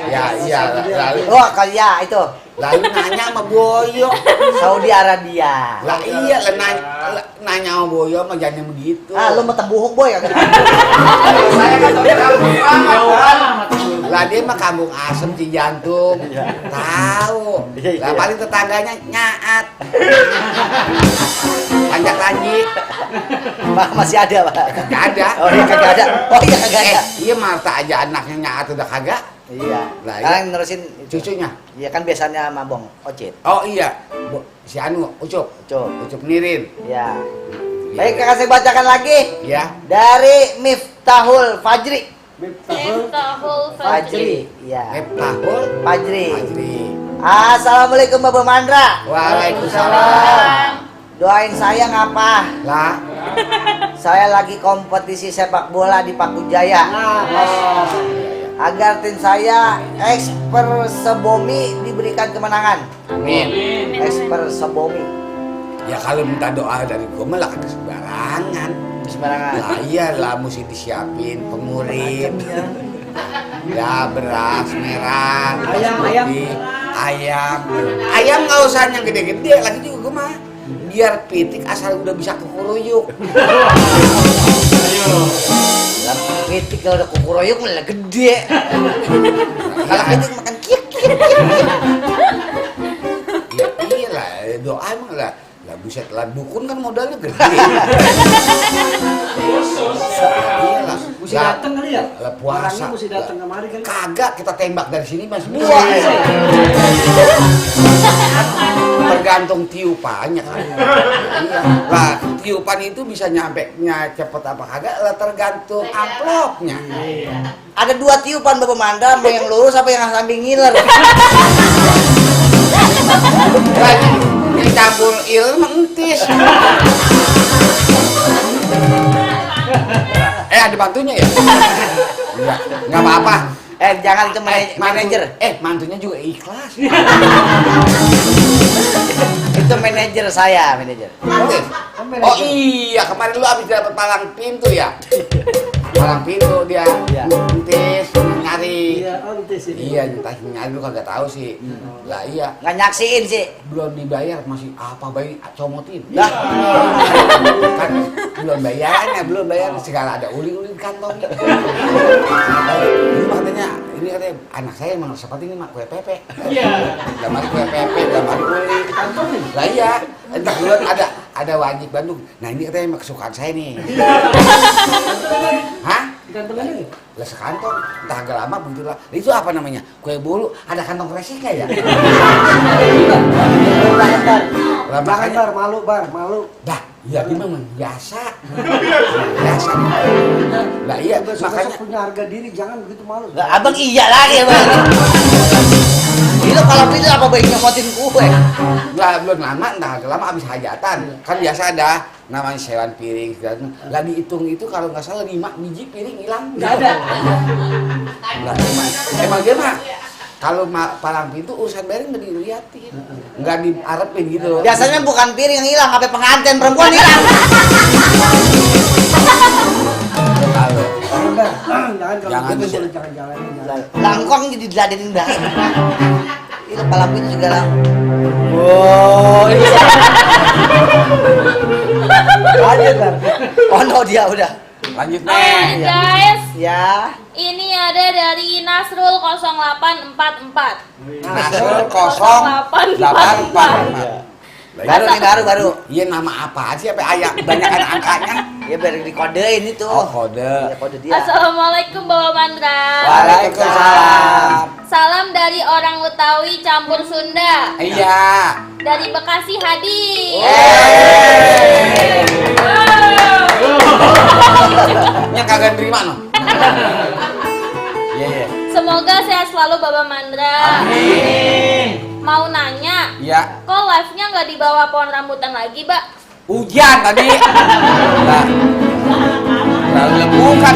Ya iya. Lalu Ya itu. nanya sama Boyo. Saudi Arabia. Lah iya nanya sama Boyo mah jangan begitu. Lu mau tembuhuk boy ya? Saya kan lah dia mah kampung asem Cijantung. Tahu. Lah paling tetangganya nyaat. Panjak Lanji. Masih ada, Pak? Kagak ada. Oh iya kagak ada. Oh iya kagak ada. Iya Marta aja anaknya nyaat udah kagak. Iya. Lah, Sekarang iya. nerusin Cucunya. Iya kan biasanya sama Bang Ocit. Oh iya, si Anu, Ucup. Cuk. Ucup Nirin. Iya. Baik, kakak saya bacakan lagi Ya. dari Miftahul Fajri. Miftahul Fajri. Fajri. Iya. Miftahul Fajri. Fajri. Assalamualaikum Bapak Mandra. Waalaikumsalam. Doain saya ngapa? Lah, Saya lagi kompetisi sepak bola di Paku Jaya. Agar tim saya Persebomi diberikan kemenangan. amin. Persebomi. Ya kalau minta doa dari gua malah kagak sembarangan. Sembarangan. Lah iyalah mesti disiapin pengurip. Ya beras merah, Ayam, putih, ayam nggak usah yang gede-gede lagi juga gua mah. Biar pitik asal udah bisa kekuruyuk. Lah pitik kalau udah kukuroyok malah gede. Kalau pitik makan kiek. Ya iyalah doa emang lah buset lah dukun kan modalnya gede. Iyalah. Mesti Lah, datang kali ya? lah puasa. Orangnya mesti datang kemari kan? Kagak kita tembak dari sini mas Wah, buah. Tergantung tiupannya kan. Iya. Lah tiupan itu bisa nyampe cepet apa kagak lah tergantung amplopnya. ada 2 tiupan Bapak Mandra, mau yang lurus apa yang samping ngiler? Lagi yang campur il mentis. Ada bantunya ya? Enggak apa-apa. Jangan itu manajer. Mantunya juga ikhlas. Itu manajer saya, manajer. Oh iya, kemarin lu habis dapat palang pintu ya? Palang pintu dia. Iya. Entis nyari. Iya, ontis ini. Iya, entah nyari lu kagak tahu sih. Lah iya, Nggak nyaksiin sih. belum dibayar masih apa bayi comotin. Lah, Kan belum bayar segala ada uli-uli di kantong. Ini katanya anak saya emang seperti ini mak kue pepe. Iya. Gambar kue pepe, gambar uli. Lah iya, entah duluan ada wajib Bandung. Nah ini katanya emang kesukaan saya nih. Hah? Ganteng aja. Lah sekantong, entah agak lama begitu lah. Itu apa namanya? Kue bolu, ada kantong kresiknya ya? Lah Jangan makanya, bar, malu bar, malu. dah, ya gimana? Biasa. Biasa. Lah iya, Besok makanya punya harga diri, jangan begitu malu. lah, abang iya lagi abang. Itu kalau itu apa baik nyomotin kue? lah belum lama, entah agak lama habis hajatan. Kan biasa ada namanya sewan piring segala macam. Lah dihitung itu kalau nggak salah 5 biji piring hilang. Nggak ada. Lah emang dia mah kalau palang pintu urusan bayar nggak diliatin, nggak diarepin gitu. Biasanya bukan piring yang hilang, HP pengantin perempuan hilang. Kalau Jangan kalau Jangan, gitu, jangan. jangan jalanin. Jangan. Langkong jadi diladenin banget. Itu kepala pintu juga lang. Wow, ini Lanjut bar. oh no dia udah. lanjut Oke nih. guys, Ya. ini ada dari Nasrul 0844. Nasrul 0844. Baru. Iya nama apa sih? Apa ayat banyak angkanya? Ya biar dikodein itu. Oh kode. Ya, kode dia. Assalamualaikum Bapak Mandra. Waalaikumsalam. Salam dari orang Betawi campur Sunda. Iya. Dari Bekasi Hadi. Nya kagak terima no. Iya iya. Semoga sehat selalu Bapak Mandra. Amin. Mau nanya, Iya. kok live-nya nggak di bawah pohon rambutan lagi, Mbak? Hujan tadi. Lalu bukan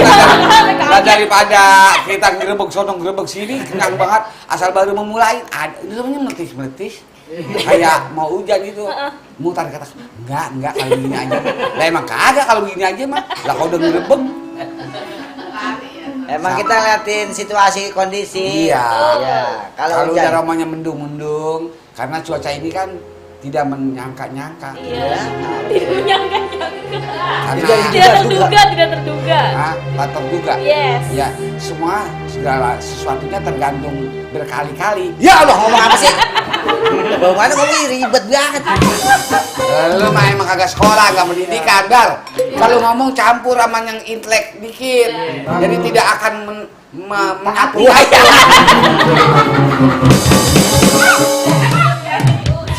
lah daripada kita gerebek sono gerebek sini kenyang banget asal baru memulai ada itu namanya meletis kayak mau hujan gitu mutar ke atas enggak kalau gini aja lah emang kagak kalau begini aja mah lah kalau udah gerebek Emang kita liatin situasi kondisi. iya Ya, kalau hujan. udah ramanya mendung-mendung karena cuaca ini kan tidak menyangka-nyangka Iya. Tidak menyangka-nyangka. karena Tidak terduga. batok juga Yes. ya semua segala sesuatunya tergantung berkali-kali. Ya Allah, ngomong apa sih? Bagaimana ngomong ribet banget. Lu mah emang kagak sekolah, gak pendidikan, Dar. Kalau ngomong campur sama yang intelek dikit. Jadi tidak akan mengapresiasi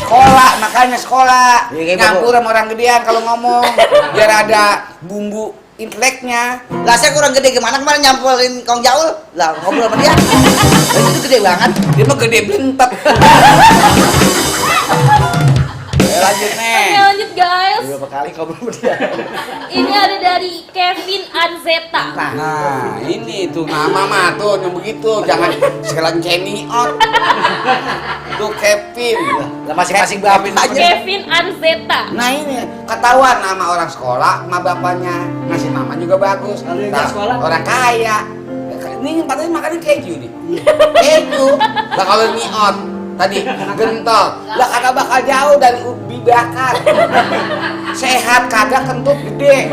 sekolah, makanya sekolah Iya, kayak ngampur sama orang gedean kalau ngomong biar ada bumbu inteleknya. Lah saya kurang gede gimana kemarin nyamperin Kong Jaul? Lah ngobrol sama dia. Lah, itu gede banget. Dia mah gede blentet. Lanjut nih. Oke, lanjut guys. Berapa kali ngobrol sama dia? Ini ada dari Kevin Anzeta. Nah, ini tuh nama mah tuh yang begitu, jangan sekalian ceniot. Tuh Kevin. Lah masing-masing bapin aja. Kevin Anzeta. Nah ini ketahuan nama orang sekolah, sama bapaknya ngasih nama juga bagus. Kalau yang Nah, sekolah? orang kaya. Ini katanya makannya keju nih. Keju. Lah kalau niot tadi gentol. Lah kagak bakal jauh dari ubi bakar. Sehat kagak kentut gede.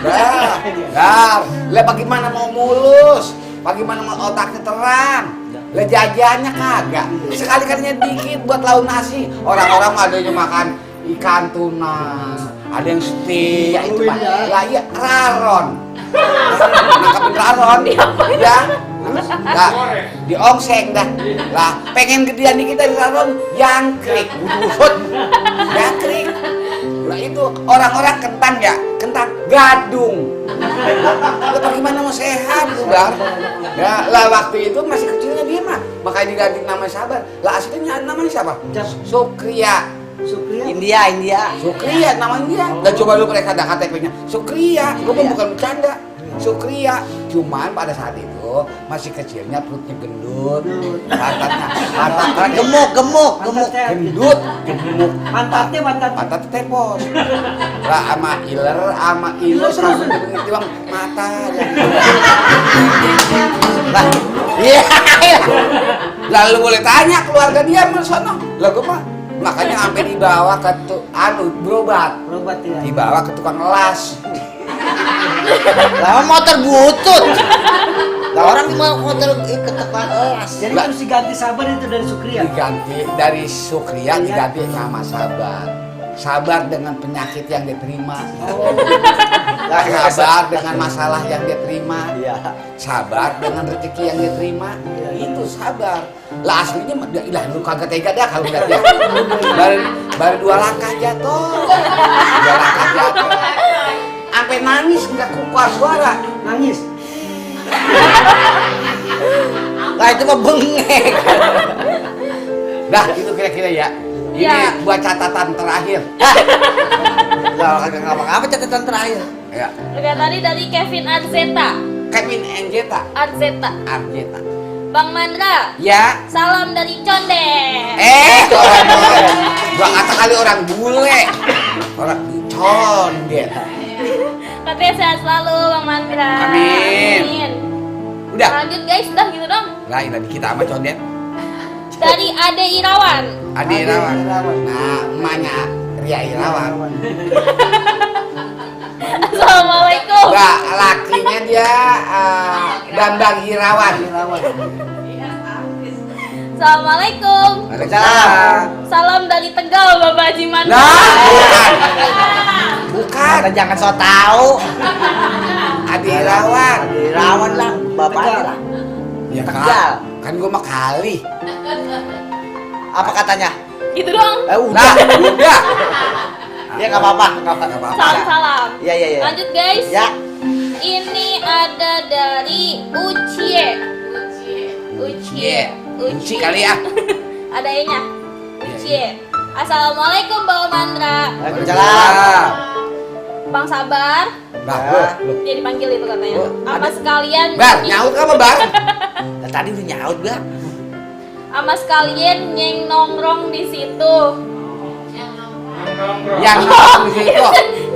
Lah bagaimana mau mulus? Bagaimana mau otaknya terang? Lah jajannya kagak. Sekali-kalinya dikit buat lauk nasi. Orang-orang ada yang makan ikan tuna, ada yang steak, itu Pak. Lah iya raron. Nangkapin raron ya. Lah diongseng dah. Lah pengen gedean dikit dari raron jangkrik, budut. Jangkrik. Lah itu orang-orang kentang ya, kentang gadung. Lah bagaimana mau sehat tuh, Bang? Ya, lah waktu itu masih kecilnya dia mah, makanya diganti nama Sabar. Lah aslinya namanya siapa? Sukriya. India. Sukriya namanya dia. Lah coba lu periksa ada KTP-nya. Sukriya. Gua mah bukan bercanda. Sukriya. Cuman pada saat itu masih kecilnya perutnya gendut, pantatnya gemuk, gendut, gemuk, pantat tepos. Lah sama iler, sama ilus sama timbang mata. Lah, iya. Lalu boleh tanya keluarga dia mana sono. Lah gua mah makanya sampai dibawa ke berobat ya. Dibawa ke tukang las. Lah motor butut. Lah orang mau motor ke tempat las. Jadi harus diganti Sabar itu dari Sukriya. Diganti dari Sukriya diganti nama Sabar. Sabar dengan penyakit yang dia terima. Sabar dengan masalah yang dia terima. Sabar dengan rezeki yang dia terima. Itu sabar. Lah aslinya lah lu kagak tega dah kalau lihat dia. Baru 2 langkah jatuh. 2 langkah jatuh. Sampai nangis enggak keluar suara. Nangis. Lah itu mah bengek. Dah itu kira-kira ya. Ini Ya. buat catatan terakhir. Lah kagak ngapa-ngapa catatan terakhir. Ya. Oke, tadi dari Kevin Anzeta. Kevin Anzeta. Anzeta. Anzeta. Bang Mandra. Ya. Salam dari Condet. Gua kata kali orang bule. Orang condet. Katanya sehat selalu Bang Mandra. Amin. Udah. Lanjut guys, udah gitu dong. Lah ini kita sama condet. Dari Ade Irawan. Ade Irawan. Nah, emaknya Ria Irawan. Assalamualaikum. Enggak, lakinya dia Bambang Irawan. Assalamualaikum. Waalaikumsalam. Salam dari Tegal Bapak Haji Mandra. Nah, bukan. Kita jangan so tahu. Ade Irawan. Irawan lah, bapaknya lah. Ya Tegal. kan gua mah kali. Apa katanya? Gitu dong. Nah, udah. Ya nggak apa-apa. Salam. Iya. Lanjut guys. Ya. Ini ada dari Ucie. Uci kali ya. Ada E-nya. Ucie. Assalamualaikum Bapak Mandra. Waalaikumsalam. Bang Sabar. Bah, Dia dipanggil itu katanya. Sama sekalian. Bar, nyaut apa Bar? Nah, tadi udah nyaut gak? Sama sekalian nyeng nongkrong di situ. Yang nongkrong di situ.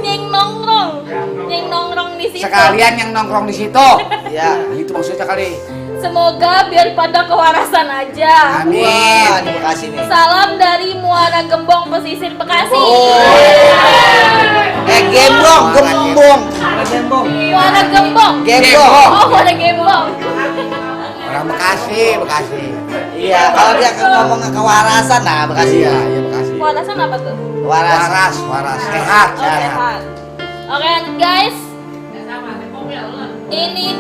Nyeng nongkrong di situ. Sekalian yang nongkrong di situ. Iya. Itu maksudnya kali. Semoga biar pada kewarasan aja. Amin. Wah, di Bekasi nih. Salam dari Muara Gembong Pesisir Bekasi. Gembong. Muara Gembong. Gembong. Oh, Muara Gembong. Orang Bekasi. Iya, kalau dia ngomong kewarasan, nah Bekasi. Iya, Bekasi. Kewarasan apa tuh? Waras, sehat, Oh, sehat. Oke, lanjut guys. Ini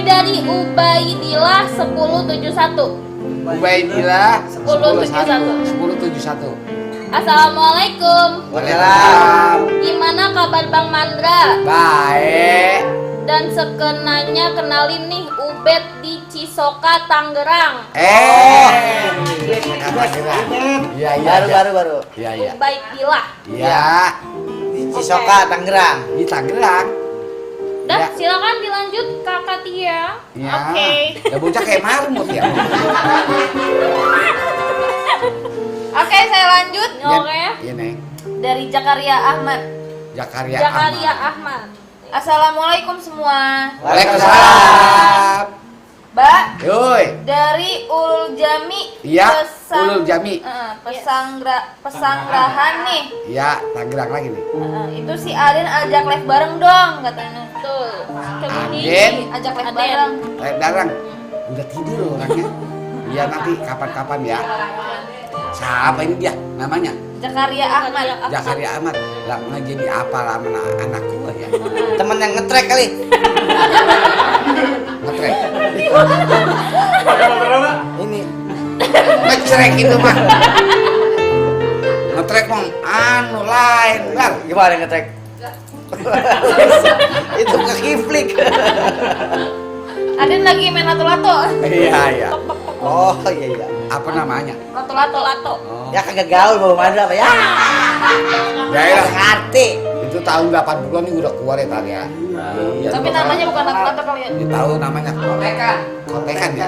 dari Ubaidillah 1071. Ubaidillah 1071. 1071. Assalamualaikum. Waalaikumsalam. Gimana kabar Bang Mandra? Baik. Dan sekenanya kenalin nih Ubed di Cisoka, Tangerang. Iya. Baru. Iya. Ubaidillah. Iya. Di Cisoka, Tangerang. Di Tangerang. Dah, Ya. silakan dilanjut Kakak Tia. Ya. Oke. Ya bocah kayak marmut ya. Oke, saya lanjut. Oke. Iya, Neng. Dari Jakaria Ahmad. Jakaria Ahmad. Assalamualaikum semua. Waalaikumsalam. Mbak, Yoi. dari Ulul Jami. Iya, Ulul Jami. Pesanggrahan nih. Iya, Tangerang lagi nih. Itu si Aden ajak live bareng dong katanya. Tuh. Community Aden? ajak live bareng. Darang. Udah tidur orangnya. Iya, nanti kapan-kapan ya. Siapa ini dia namanya? Jakaria Ahmad. Jakaria Ahmad. Lah nggak jadi apa lah anak gua ya. Temen yang ngetrek kali. Ngetrek. Ini Ngetrek itu mah. Ngetrek mah anu lain. Lar. gimana ngetrek? Itu ke kiflik. Aden lagi main lato-lato. Iya. Oh iya. Apa namanya? Lato-lato. Oh. Ya kagak gaul bawa Mandra apa ya? Daerah. Ngerti. Itu tahun 80-an ini udah keluar ya tadi ya. Iya, Tapi gua namanya bukan lato-lato kali ya. tahu. Tahu namanya kontekan. Kontekan ya.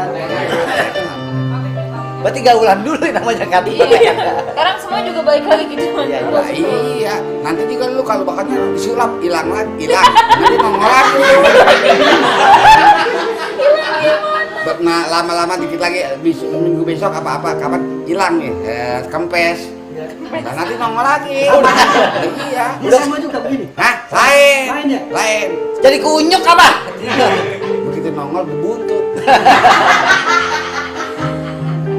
Berarti gaulan dulu namanya kan. Iya. Sekarang semua juga balik lagi gitu. Iya. Nah, iya. Nanti juga lu kalau bakalnya disulap hilang. Nanti nongol lagi. Nah, lama-lama dikit lagi minggu besok apa kapan hilang nih kempes. Nah, nanti nongol lagi. Iya. Ini sama juga begini. Hah? Lain. Lain ya? Lain. Jadi kunyuk apa? Begitu nongol berbuntut.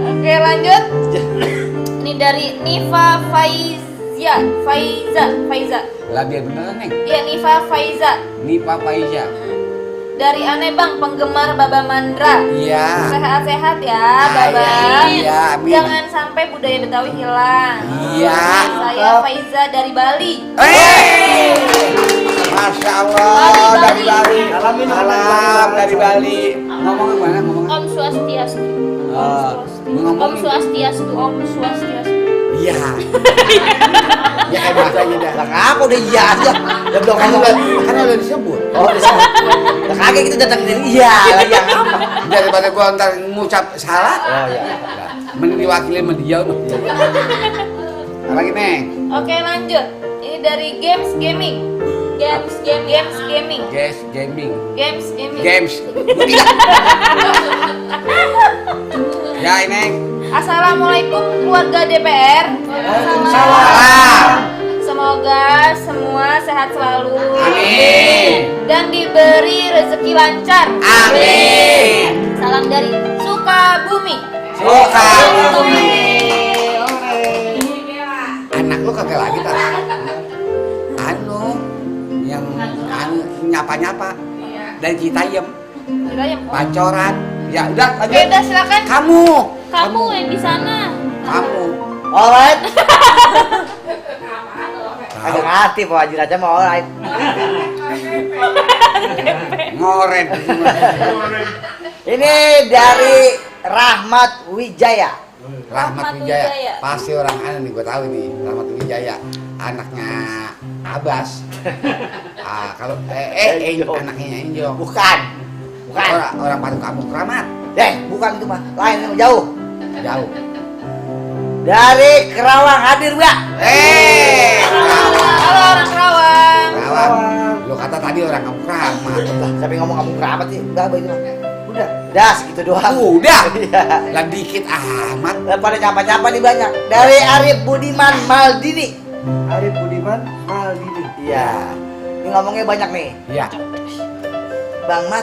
Oke, lanjut. Ini dari Nifa Faiza. Lah dia beneran nih. Iya, Nifa Faiza. Nipa Faiza. Dari Aneh Bang, penggemar Baba Mandra. Iya. Sehat-sehat ya, Baba. Iya, amin. Jangan sampai budaya Betawi hilang. Iya. Saya Faiza dari Bali. Masya Allah dari Bali. Salam dari Bali. Ngomong gimana? Ngomong. Om Swastiastu. Ngomong. Om Swastiastu. Iya. Ya hebat aja dah. Lah ngapa udah iya aja? Ya belum Kan ngomong. udah disebut. Oh, disebut. Lah kagak gitu datang dari iya lagi yang apa? Daripada gua ntar ngucap salah. Oh iya. Mending diwakili sama dia. Apa lagi Neng? Oke, lanjut. Ini dari Games Gaming. Games Gaming. Guys, gaming. Games Gaming. Games. Ya ini. Assalamualaikum keluarga DPR. Waalaikumsalam. Semoga semua sehat selalu. Amin. Dan diberi rezeki lancar. Amin. Salam dari Sukabumi. Sukabumi. Anak lu kagak lagi tak? Yang nyapa-nyapa dan Citayam. Pancoran. Ya udah Oke, udah silakan. Kamu yang di sana. Kamu. Alright. Agak ngerti Pak Haji Raja mau alright. Ngoren. Ini dari Rahmat Wijaya. Rahmat Wijaya. Pasti orang aneh nih, gue tahu nih. Rahmat Wijaya, anaknya Abbas. Kalau anaknya Enjo. Bukan. Orang Padu Kampung Keramat. Bukan itu mah. Lain yang jauh. Jauh. Dari Kerawang hadir, Mbak. Kerawang. Halo orang Kerawang. Kerawang. Lo kata tadi orang Kampung Keramat. Sampai ngomong kampung keramat sih. Udah, itu mah. Udah segitu doang. Udah. Iya. Lah dikit amat. Pada nyapa-nyapa nih banyak. Dari Arif Budiman Maldini. Arif Budiman Maldini. Iya. Ini ngomongnya banyak nih. Iya. Bang Mat.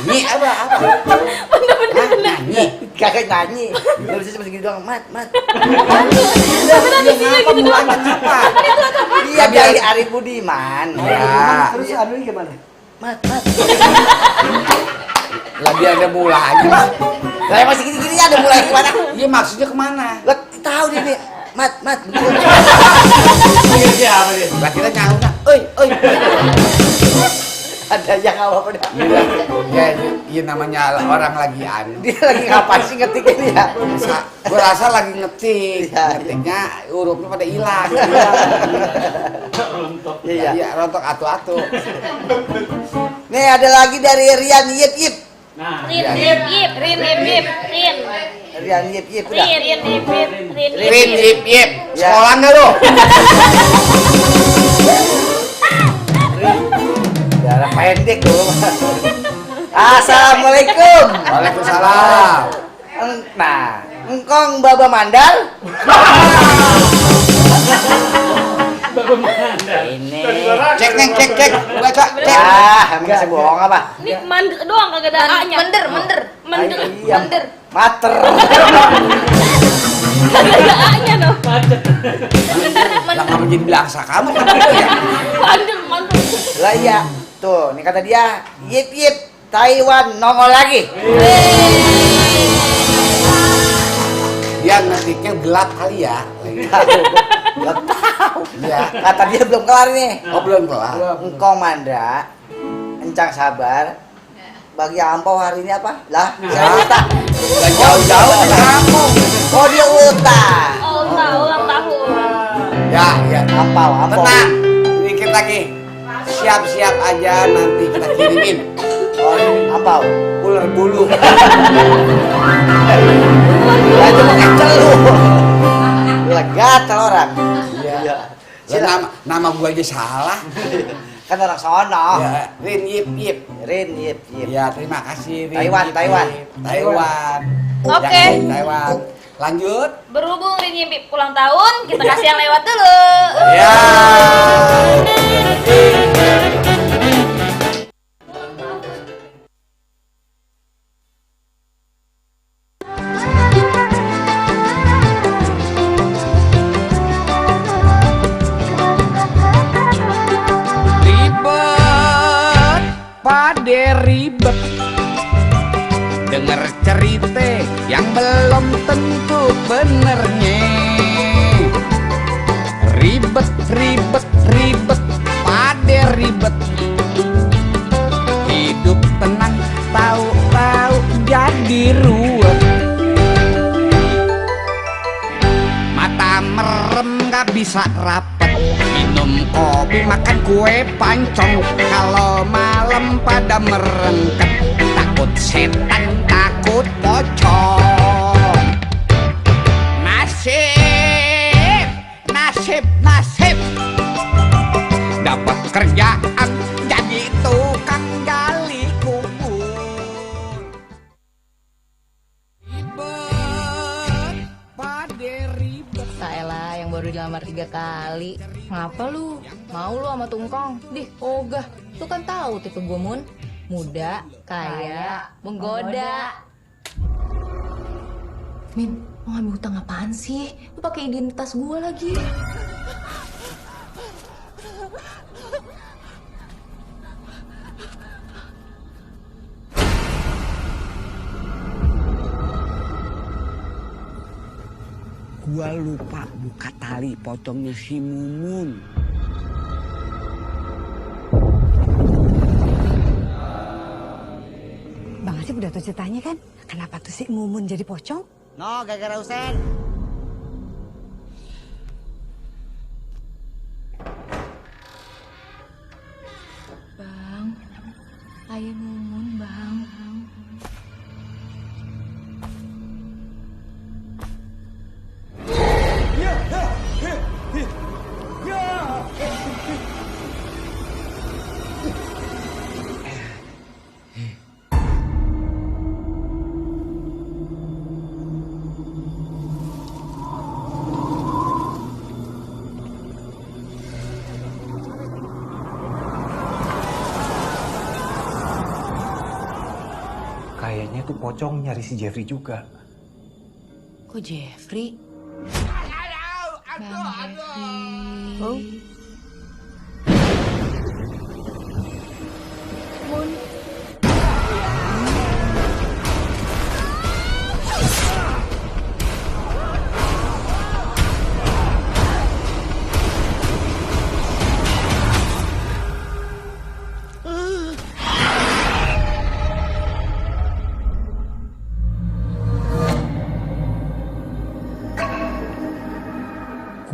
Nyanyi apa? Nyanyi. kagak nyanyi. Dia bisa seperti gitu doang, mat. Kenapa mulanya kenapa? Dia dari Ari Budiman. Ya. Terus anu gimana? Mat. Lah dia ada mulanya. Lah masih gini-gini ada mulai gimana? Iya maksudnya kemana? Lah tahu dia nih. Mat. Lah kita nyaut. Oi. Ada yang apa dah? Ya namanya orang lagi Dia lagi ngapain sih ngetik ini ya? Gue rasa lagi ngetik. Iya. Ngetiknya hurufnya pada hilang. Iya. Iya, rontok atu-atu. Nih ada lagi dari Rian Yip. Rin Yip Yip. Rian Yip udah. Rin, yip. Ya. Sekolah nggak lo? Darah pendek tuh. Assalamualaikum. Waalaikumsalam. Nah, engkong Baba Mandal. Ini. Cek. Baca, cek. Bisa bohong apa? Ini mandek doang kagak ada A-nya. Mender. Iya. Mater. Kagak ada A-nya dong. Lah nggak menjadi belangsa kamu kenapa ya? Mandek. Lah iya. Tuh, ini kata dia, Yip, Taiwan nongol lagi. Dia ngetiknya gelap kali ya. Gak tahu. Iya. Kata dia belum kelar nih. Oh belum kelar. Engkong Mandra, encang sabar. Bagi ampau hari ini apa? Lah, saya uta. Gak jauh-jauh ke kamu. Oh dia uta. Ulang tahun. Ya. Ampau. Tenang. Dikit lagi. Siap-siap aja nanti kita kirimin. Oh, ampau. Ular bulu. Lah itu pakai celu. Lah gatel orang. Iya. Nama gua aja salah. Kan orang sono. Ya, Rin Yip. Rin Yip. Ya, terima kasih Rin. Taiwan. Oke. Jangan Taiwan. Lanjut. Berhubung Rin Yip ulang tahun, kita kasih yang lewat dulu. Ya. Ribet denger cerita yang belum tentu benernya. Ribet pade ribet. Hidup tenang tahu-tahu jadi ruwet. Mata merem gak bisa rapet. Minum kopi makan kue pancong. Kalau malam pada merengket. Takut setan takut pocong. Nasib dapat kerjaan jadi tukang gali kubur. Ribet. Saelah yang baru dilamar 3 kali. Ngapa lu? Mau lu sama tungkong? Dih, ogah. Lu kan tahu tipe gue Mun. Muda, kaya, menggoda. Min, mau ngambil hutang apaan sih? Lu pakai identitas gue lagi. Gua lupa buka tali pocongnya si Mumun. Bang Asep udah tahu ceritanya kan? Kenapa tuh si Mumun jadi pocong? No, gara-gara Usen. Bang, ayah Mumun, Bang. Kayaknya tuh pocong nyari si Jeffrey juga. Kok Jeffrey? Aduh. Oh.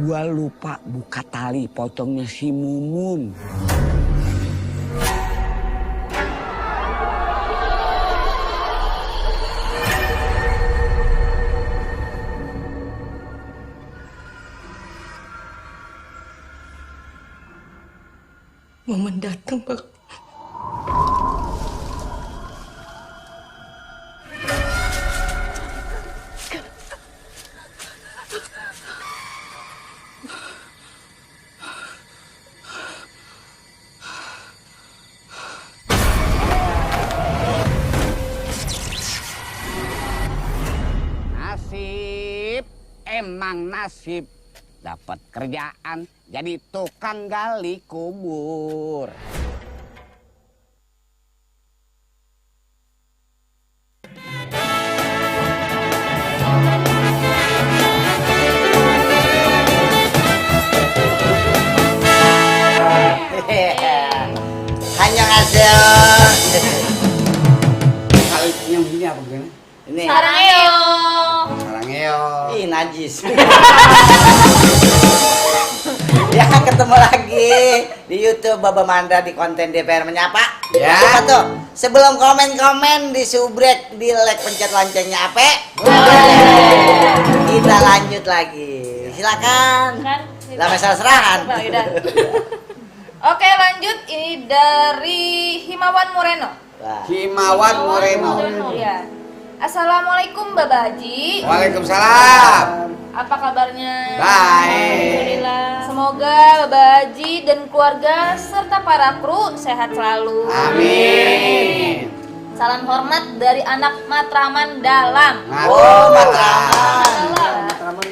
Gua lupa buka tali pocongnya si Mumun. Momen datang, Bang. Nasib, emang nasib. Dapat kerjaan jadi tukang gali kubur. Hanya hasil. Kalau yang begini apa begini? Ini. Sarangeo. Sarangeo. Ih, najis. Ya, ketemu lagi di YouTube Baba Mandra di konten DPR Menyapa. Ya. Apa tuh? Sebelum komen-komen di subrek, di like, pencet loncengnya apa? Kita lanjut lagi. Silakan. Kan? Lah masalah serahan. Coba, udah. Oke, lanjut. Ini dari Himawan Moreno. Wah. Himawan Moreno. Iya. Assalamualaikum Baba Haji. Waalaikumsalam. Apa kabarnya? Baik. Alhamdulillah. Semoga Baba Haji dan keluarga serta para kru sehat selalu. Amin. Salam hormat dari anak Matraman Dalam. Oh, Matraman.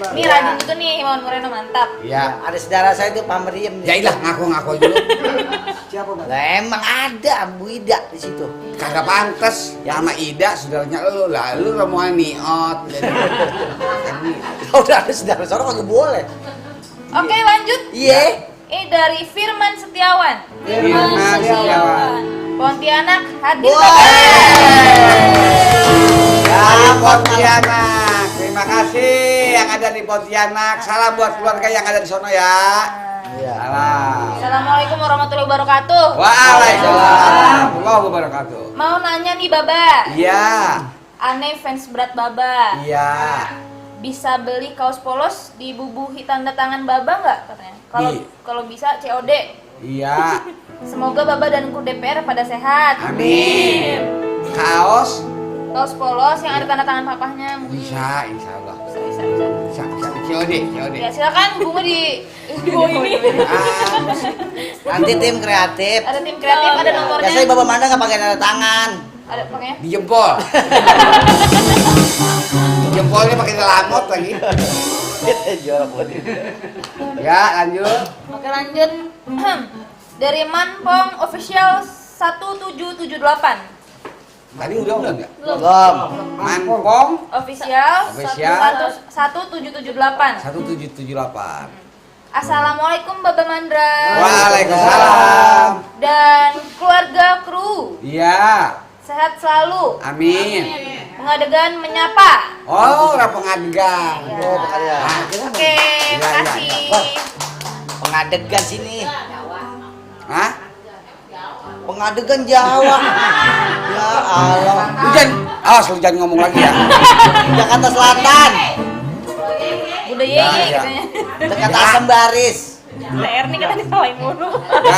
Ini rajin juga nih Himawan Moreno, mantap. Ya. Ada saudara saya itu pameriem. Jailah ngaku-ngaku dulu. Siapa, Bang? Lah emang ada Bu Ida di situ. Kagak pantes. Sama Ida saudaranya lu, lah lu rombongan niot. Udah ada saudara seorang kagak boleh. Oke, lanjut. Iya. Ini dari Firman Setiawan. Firman Setiawan. Pontianak hadir. Wah. Ya, Pontianak. Terima kasih yang ada di Pontianak. Salam buat keluarga yang ada di sono ya. Iya. Salam. Assalamualaikum warahmatullahi wabarakatuh. Waalaikumsalam warahmatullahi wabarakatuh. Mau nanya nih Baba. Iya. Aneh fans berat Baba. Iya. Bisa beli kaos polos dibubuhi tanda tangan Baba nggak katanya? Kalau Iya. kalau bisa COD. Iya. Semoga Baba dan kru DPR pada sehat. Amin. Kaos Kaos polos yang ada tanda tangan papahnya mungkin. bisa, insya Allah. Bisa. Bisa. COD. Ya silakan bunga di bawah ini. Nanti tim kreatif. Ada tim kreatif, ada nomornya. Biasanya Baba Mandra nggak pakai tanda tangan. Ada pakainya. Di jempol. Jempolnya pakai lamot lagi. Jorok banget. Ya, lanjut. Oke, lanjut. Dari Manpong Official 1778. Tadi udah enggak? Belum. Manpong Official Official. 1778. 1778. Assalamualaikum Baba Mandra. Waalaikumsalam. Dan keluarga kru. Iya. Sehat selalu. Amin. Pengadegan menyapa. Oh, ora pengadegan. Oh, makanya. Oke, Iya, makasih. Pengadegan sini. Hah? Pengadegan Jawa. Ya Allah. Lu jangan, awas lu jangan ngomong lagi ya. Jakarta Selatan. Budaya Ya, ya, ya. katanya. Dekat Asam Baris. TR nih katanya disalahin mulu. Ya,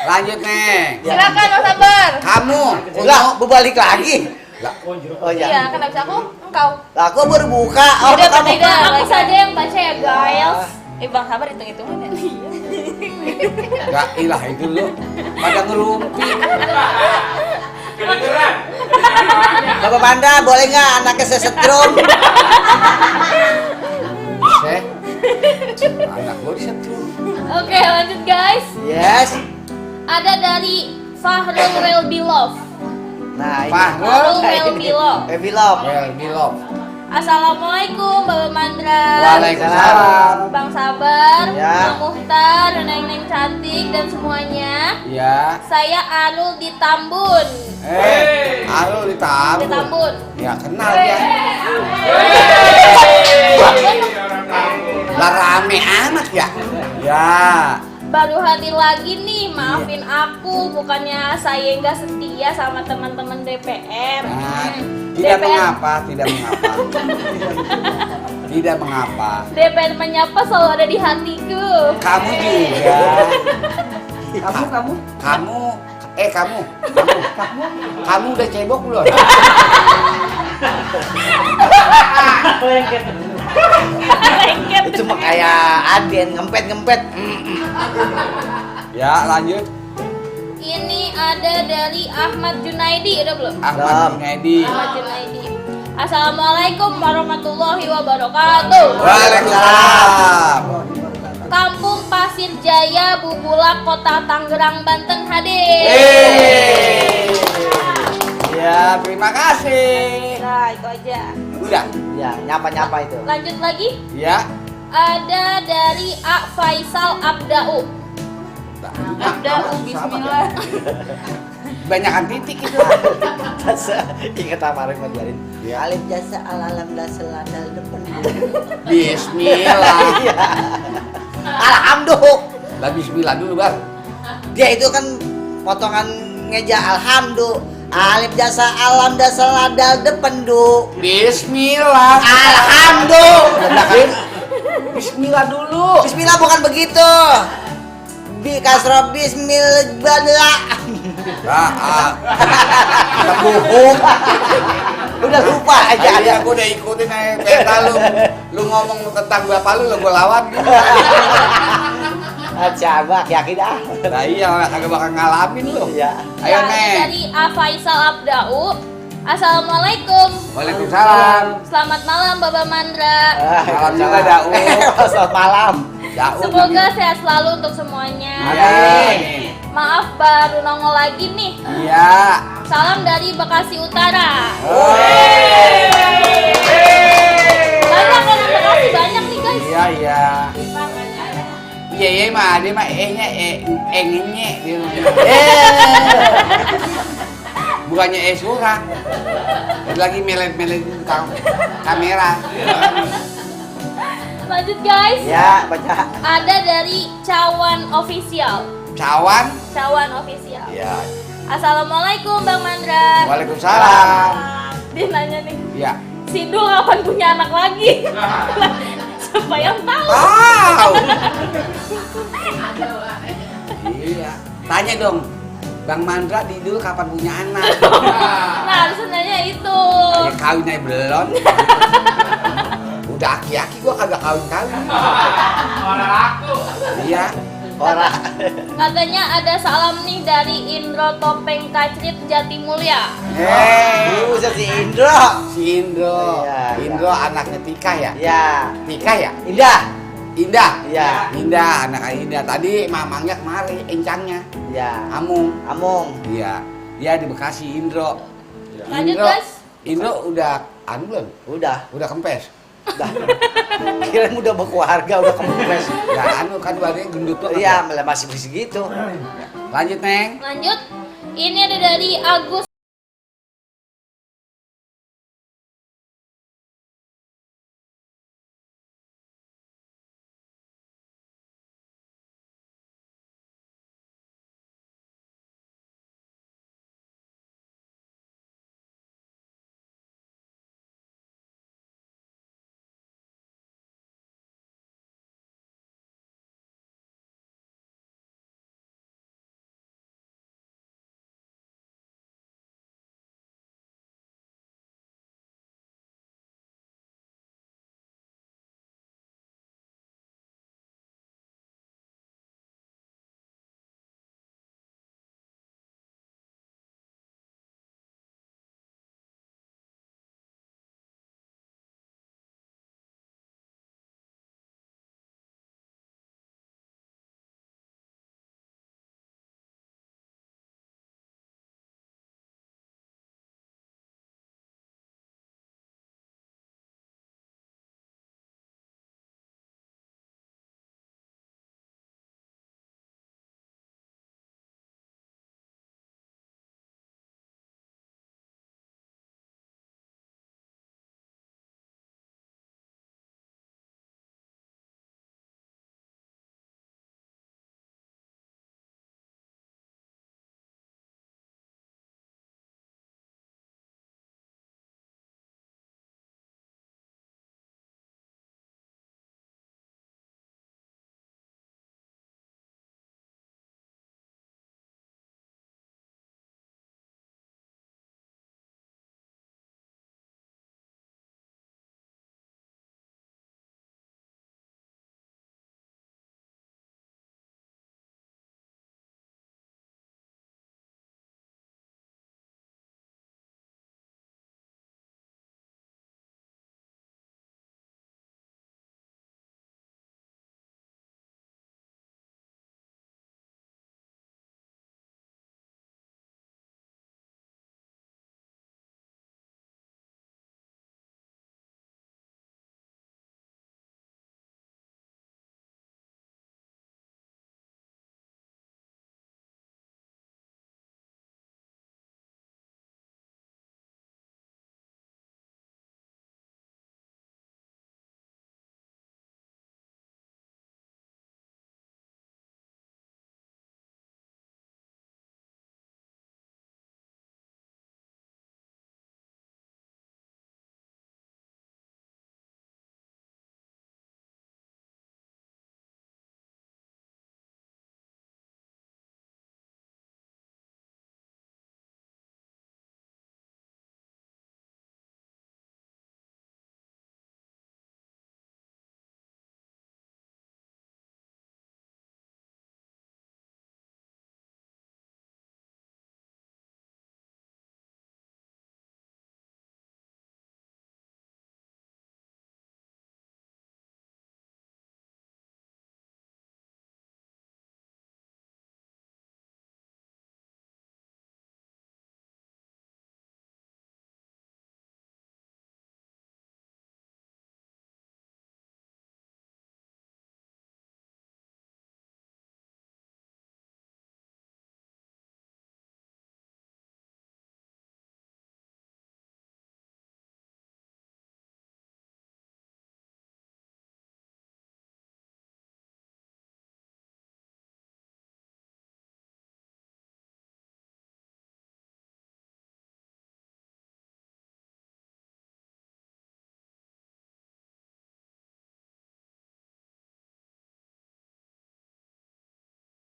lanjut Neng. Silakan Mas Sabar. Kamu, Lah, berbalik lagi. Lah, Oh Iya, iya. kan habis aku engkau. Lah, aku baru buka. Oh, Udah kamu. beda. Aku saja yang baca ya, guys. Bang Sabar hitung-hitungan ya. gak ilah itu lu pada ngerumpi. Bapak Mandra, boleh nggak anaknya saya setrum? Saya anak gue disetrum. Oke, lanjut guys. Yes. Ada dari Fahrul Welbilov. Nah, ini. Fahrul Welbilov. Welbilov. Well, Bilov. Assalamualaikum Bapak Mandra. Waalaikumsalam. Bang Sabar, Ya. Bang Muhtar, Neng-neng cantik dan semuanya. Ya. Saya Arul di Tambun. Halo di Tambun. Di Tambun. Ya kenal dia. Lah rame amat ya. Ya. Baru hadir lagi nih, maafin aku. Bukannya saya nggak setia sama teman-teman DPR. Nah, tidak DPR. mengapa, tidak mengapa. Tidak mengapa. DPR menyapa selalu ada di hatiku. Kamu juga. Kamu. Kamu udah cebok belum? Lengket. Itu mah kayak Aden ngempet. Ya lanjut. Ini ada dari Ahmad Junaidi, udah belum? Ahmad Junaidi. Ahmad Junaidi. Assalamualaikum warahmatullahi wabarakatuh. Waalaikumsalam. Kampung Pasir Jaya, Bubulak, Kota Tangerang, Banten hadir. Ya terima kasih. Nah, itu aja. Udah. Ya, nyapa itu. Lanjut lagi. Ya. Ada dari A. Faisal Abdau. Abdau, bismillah. Banyakan titik itu. Ingat apa yang ngajarin? Alif jasa alalam daseladal depan. Bismillah. Alhamdulillah. Lah bismillah dulu, Bang. Dia itu kan potongan ngeja alhamdulillah. Alif jasa alam daseladal depan du. Bismillah. Alhamdulillah. Bismillah dulu. Bismillah bukan begitu. Bi kasroh bismillah. Buhuk. Udah lupa aja. Aja aku udah ikutin aja peta lu ngomong tentang bapak lu gua lawan gitu. Coba yakin dah. Nah iya kagak bakal ngalamin lu. Iya. Ayo Yang Neng. dari A. Faisal Abdau. Assalamualaikum. Waalaikumsalam. Selamat malam Bapak Mandra. Salam juga Dau. Selamat malam. Dau. Semoga sehat selalu untuk semuanya. Amin. Maaf baru nongol lagi nih. Iya. Salam dari Bekasi Utara. Hey. Banyak orang Bekasi banyak nih guys. Iya iya. Iya iya mah dia mah engenye dia. Bukannya surah. Lagi melet-melet kamera. Lanjut guys. Ya, baca. Ada dari Cawan Official. Cawan. Cawan Official. Ya. Assalamualaikum Bang Mandra. Waalaikumsalam. Dia nanya nih, Ya. Sidul kapan punya anak lagi? Siapa yang tahu? Wow. Iya. Tanya dong, Bang Mandra di dulu kapan punya anak? Nah, harusnya nanya itu. Ya kawin aja belum. Udah aki-aki gua kagak kawin-kawin. Orang laku. Iya. Ora. Katanya ada salam nih dari Indro Topeng Kacrit Jatimulya. Buset si Indro. Si Indro. Iya, Indro anaknya Tika ya? Ya. Tika ya? Indah. Indah. Iya. Indah, anak Indah. Tadi mamangnya kemari, encangnya. Ya. Amung. Iya. Dia di Bekasi, Indro. Lanjut Indro, guys. Indro udah anu belum? Udah. Udah kempes. Dah. Kirain udah berkeluarga, udah kempes. Ya anu kan badannya gendut tuh. Iya, masih begitu. Lanjut, Neng. Lanjut. Ini ada dari Agus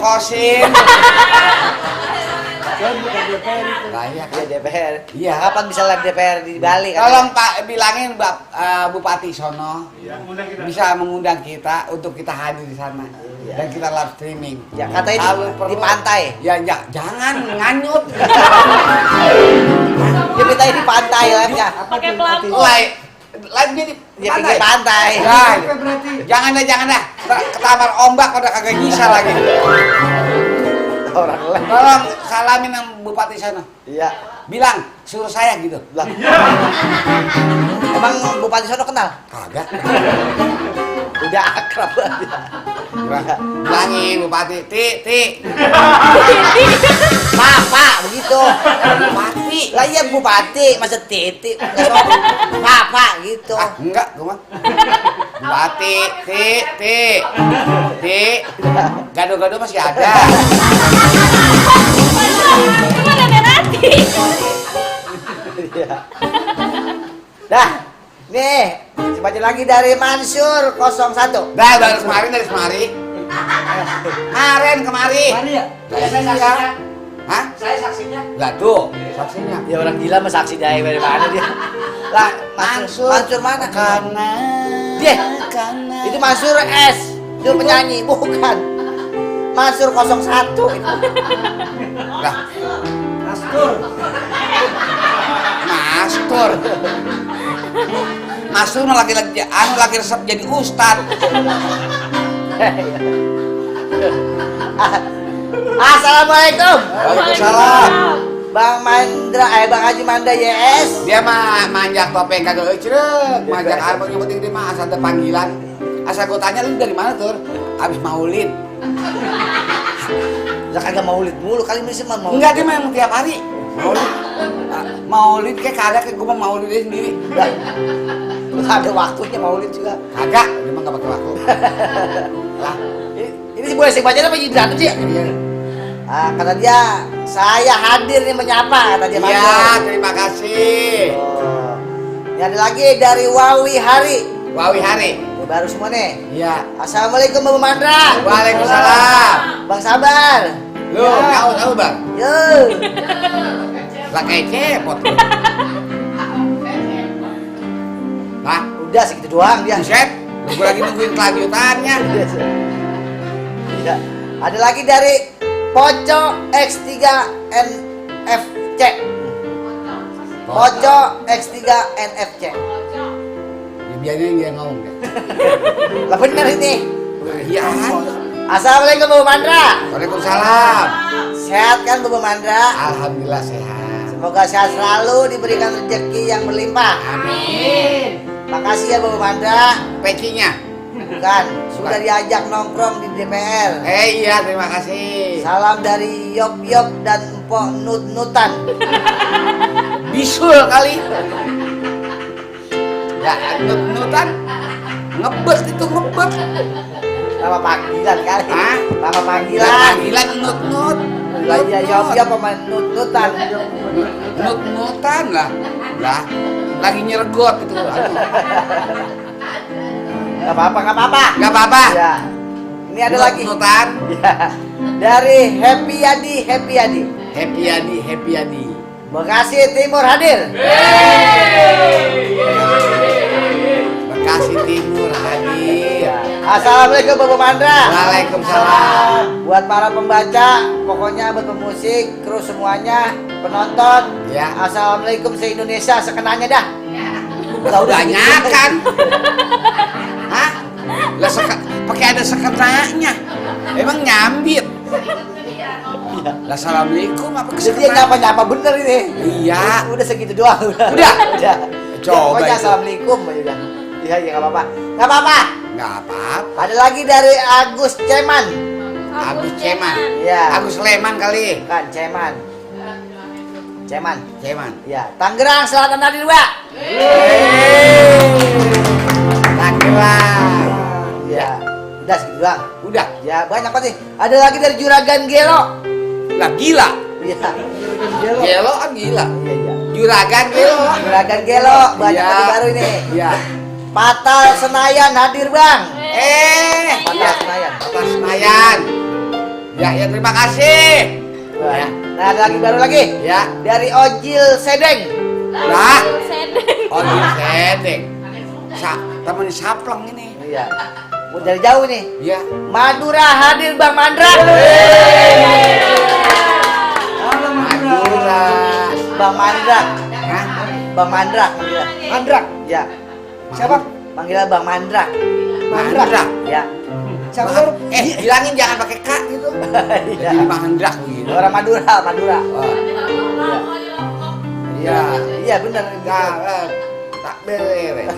kosin. Saya bukan DPR itu. Layak. Ya DPR. Iya. Kapan bisa lihat DPR di Bali? Tolong Pak bilangin Bupati sono bisa mengundang kita untuk kita hadir di sana dan kita live streaming. Ya katanya Kalau di perlu- pantai. Ya jangan nganyut. Dia minta di pantai live ya. Pakai pelampung. Live di Dia pinggir pantai. Ya, Apa berarti? jangan dah. Ketamar ombak udah kagak bisa lagi. Orang lain. Tolong salamin yang Bupati sana. Iya. Bilang suruh saya gitu. Lah. Emang Bupati sono kenal? Kagak. Udah akrab banget. Bilangin Bupati, ti. Pak, begitu. Bupati. Lah iya Bupati, masa titik. Pak, gitu. Ah, enggak, gua mah. Bupati, ti. Gado-gado masih ada. Cuma nenek nanti. Iya. Dah. Nih, baca lagi dari Mansur 01. Dah, dari kemari. Kemari. Mari ya. Iya. Hah? Saya saksinya. Lah tuh, saksinya. Ya orang gila mah saksi dari mana dia? Lah, Mansur mana? Karena Itu Mansur S. Itu penyanyi, bukan. Mansur 01 itu. lah, Mastur. Mastur mah lagi resep jadi ustad. Assalamualaikum. Waalaikumsalam. Bang Haji Manda YS. Dia mah manjak topeng kagak euceuk, manjak apa yang penting dia mah asal ada panggilan. Asal gua tanya lu dari mana, Tur? Habis maulid. Lah kagak maulid mulu kali ini sih mah maulid. Enggak, dia mah emang tiap hari. Maulid kayak kagak, kayak gua mah maulid dia sendiri. Lu ada waktunya maulid juga. Kagak, dia mah enggak pakai waktu. Lah, Ini sih boleh sih baca apa berantem sih? Kata dia, saya hadir nih menyapa, kata dia. iya, terima kasih. Oh. Ini ada lagi dari Wawi Hari. Wawi Hari. Ini baru semua nih. Iya. Assalamualaikum Bapak Mandra. Waalaikumsalam. Bang Sabar. Lu tahu Bang? Yo. Lah kayak cepot. Lah, Udah segitu doang dia. buset. Gua lagi nungguin kelanjutannya. Iya. Ada lagi dari Poco X3 NFC. Poco X3 NFC. Ya, biarin dia ngomong deh. Lah bener ini. Iya. Assalamualaikum Bapak Mandra. Waalaikumsalam. Sehat kan Bapak Mandra? Alhamdulillah sehat. Semoga sehat selalu, diberikan rezeki yang berlimpah. Amin. Makasih ya Bapak Mandra. Pekinya. Bukan, sudah diajak nongkrong di DPR. Iya, terima kasih. Salam dari Yop dan Empok Nutan. Bisul kali. Ya, nutan. Ngebet itu ngebet. Nama panggilan kali. Hah? Nama panggilan. Panggilan nut. Lah iya Yop sama Nutan. Nutan lah. Lah, lagi nyeregot itu. Gak apa-apa. Gak apa-apa. Ya. Ini ada lagi. Nutan. Ya. Dari Happy Yadi. Happy Yadi. Bekasi Timur hadir. Bekasi Timur hadir. Assalamualaikum Bapak Mandra. Waalaikumsalam. Buat para pembaca, pokoknya buat pemusik, kru semuanya, penonton. Ya. Assalamualaikum se-Indonesia sekenanya dah. Banyakan. Hah? Lah pakai ada sekenanya. Emang nyambit. Lah assalamualaikum apa Jadi dia kesekena? nyapa-nyapa bener ini. Iya. Udah segitu doang. Udah? Udah. Coba Pokoknya itu. assalamualaikum aja udah. Iya, nggak apa-apa. Nggak apa-apa. Nggak apa-apa. Ada lagi dari Agus Ceman. Agus Ceman. Iya. Agus Leman kali. Bukan Ceman. Ceman. Ya, Tangerang Selatan hadir, Pak. Tangerang. Ya. Udah segitu doang. Udah. Ya, banyak banget nih. Ada lagi dari Juragan Gelo. Lah gila. Iya. Gelo kan gila. Iya. Juragan Gelo. Juragan Gelo, banyak Iya. yang baru ini. Iya. Patal Senayan hadir, Bang. Iya. Patal Senayan. Atas Senayan. Ya terima kasih. Ya. Nah, ada lagi baru lagi. Ya. Dari Ojil Sedeng. Nah. Sedeng. Oh, di Sedeng. Temen Sapleng ini. Iya. Dari jauh nih. Iya. Madura hadir Bang Mandra. Madura. Bang Mandra. Hah? Bang Mandra manggilnya. Mandra. Ya. Siapa? Manggilnya Bang Mandra. Mandra. Ya. Siapa? Bilangin jangan pakai K gitu. Iya. Jadi Mandra begitu. Orang Madura, Madura. Oh. Iya. Iya benar. Enggak, tak beres.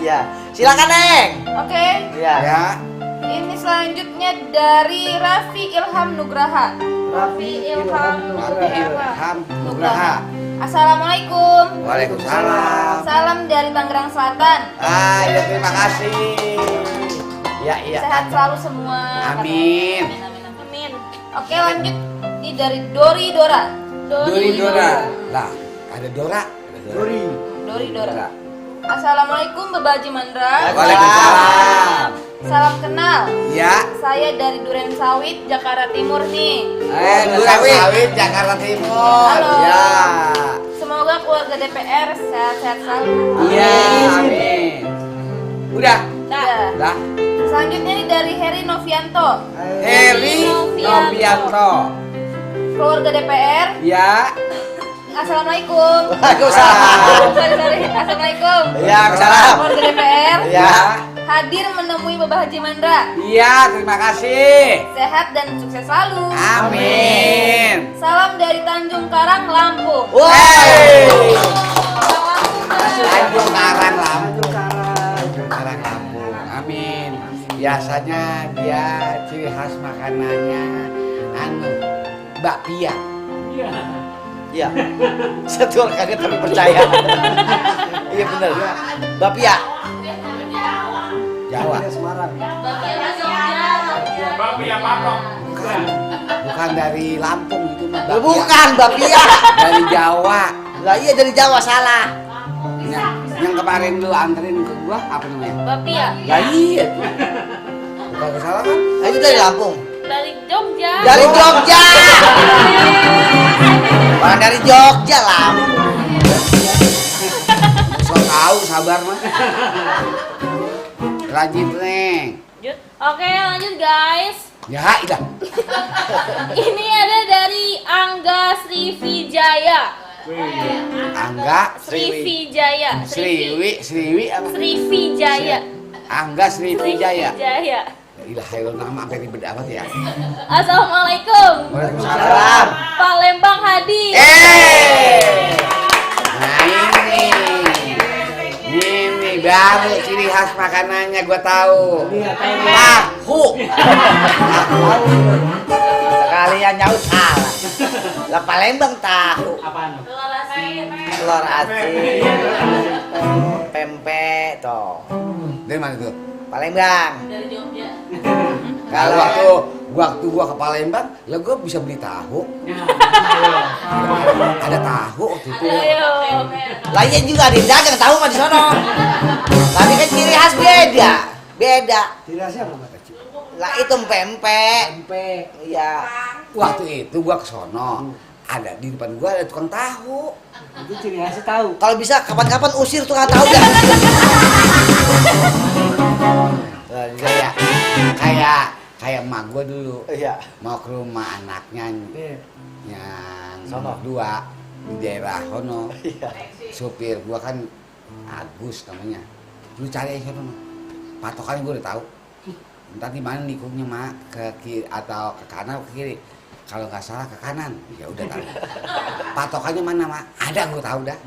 Iya. Silakan, Neng. Oke. Iya. Ya. Ini selanjutnya dari Raffi Ilham Nugraha. Raffi Ilham Nugraha. Assalamualaikum. Waalaikumsalam. Salam dari Tangerang Selatan. Ya terima kasih. Ya iya. Sehat selalu semua. Amin. Amin. Oke, lanjut. Ini dari Dori Dora. Dori Dora. Lah, ada Dora. Dori Dora. Assalamualaikum Babaji Mandra. Waalaikumsalam. Salam kenal. Ya. Saya dari Duren Sawit, Jakarta Timur nih. Duren Sawit, Jakarta Timur. Halo. Ya. Semoga keluarga DPR sehat-sehat selalu. Iya, amin. Udah. Dah. Selanjutnya nih dari Heri Novianto. Heri Novianto. Keluarga DPR. Ya. Assalamualaikum. Waalaikumsalam. Sorry. Assalamualaikum. Iya, salam. Keluarga DPR. Iya. Hadir menemui Bapak Haji Mandra. Iya, terima kasih. Sehat dan sukses selalu. Amin. Salam dari Tanjung Karang, Lampung. Wey. Lampung. Tanjung Karang Lampung. Tanjung Karang Lampung. Amin. Biasanya dia ciri khas makanannya bakpia. Iya. Satu orang kaget tapi percaya. Iya benar. Bapia. Jawa. Semarang. Bukan dari Lampung gitu mah. Bukan Bapia. Dari Jawa. Lah iya dari Jawa salah. Yang kemarin lu anterin ke gua apa namanya? Bapia. Lah iya. Bukan salah kan? Nah, itu dari Lampung. Dari Jogja. Dari Jogja. Bukan dari Jogja Lampung. So tahu sabar mah. Lanjut Neng. Oke, lanjut guys. Ya, udah. Ini ada dari Angga Sriwijaya. Angga Sriwijaya. Sriwi apa? Sriwijaya. Angga Sriwijaya. Sriwijaya. Ilah, ayo nama sampai ribet amat ya. Assalamualaikum. Waalaikumsalam. Palembang hadir. Nah ini baru ciri khas makanannya gua tahu. Tahu. Sekalian nyaut salah. Lah Palembang tahu. Apaan? Telur asin. Pempek toh. Dari mana tuh? Palembang. Dari Jogja. Kalau waktu gua ke Palembang, lah gua bisa beli tahu. Ada tahu waktu itu. Ayo. Lah iya juga ada yang dagang tahu mah di sono. Tapi kan ciri khas beda. Beda. Ciri khasnya apa Pak? Lah itu pempek. Pempek. Iya. Waktu itu gua ke sono, ada di depan gua ada tukang tahu. Itu ciri khasnya tahu. Kalau bisa kapan-kapan usir tukang tahu dah. Kayak emak gua dulu. Iya. Mau ke rumah anaknya yang nomor 2 di daerah Hono. Iya. Supir gua kan Agus namanya. Lu cari aja sono. Patokannya gua udah tahu. Entar di mana nikungnya mak, ke kiri atau ke kanan atau ke kiri. Kalau nggak salah ke kanan, ya udah tahu. Patokannya mana mak? Ada gua tahu dah.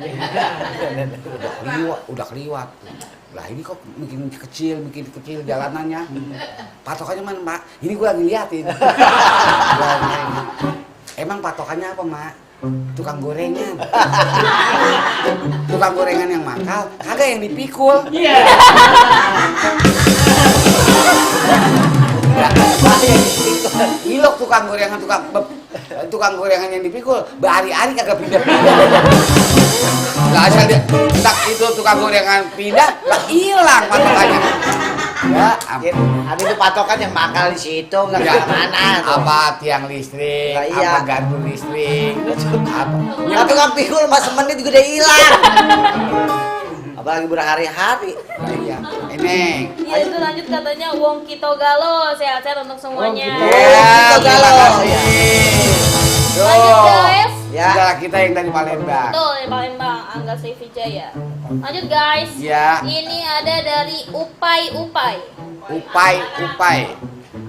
Udah keliwat. Lah ini kok bikin kecil jalanannya. Patokannya mana mak? Ini gua lagi liatin. Emang patokannya apa mak? Tukang gorengan. Tukang gorengan yang makal, kagak yang dipikul. Iya. Ilok tukang gorengan yang dipikul, berhari-hari kagak pindah-pindah. Lah asal dia tak itu tukang gorengan pindah, lah hilang patokannya. Ya, ada itu patokan yang makal di situ nggak ya, kemana tuh. apa tiang listrik, Nah, iya. apa gantung listrik, apa? Tapi kan pikul mas menit juga udah hilang. Apalagi berhari-hari. Nah, iya. Ini. Iya itu lanjut katanya Wong Kito Galo, sehat-sehat untuk semuanya. Kita terima galau. kasih. Lanjut guys. Ya. Saudara kita yang dari Palembang. Betul, di Palembang, Angga Sriwijaya. Lanjut guys. Ya. Ini ada dari Upai. Upai.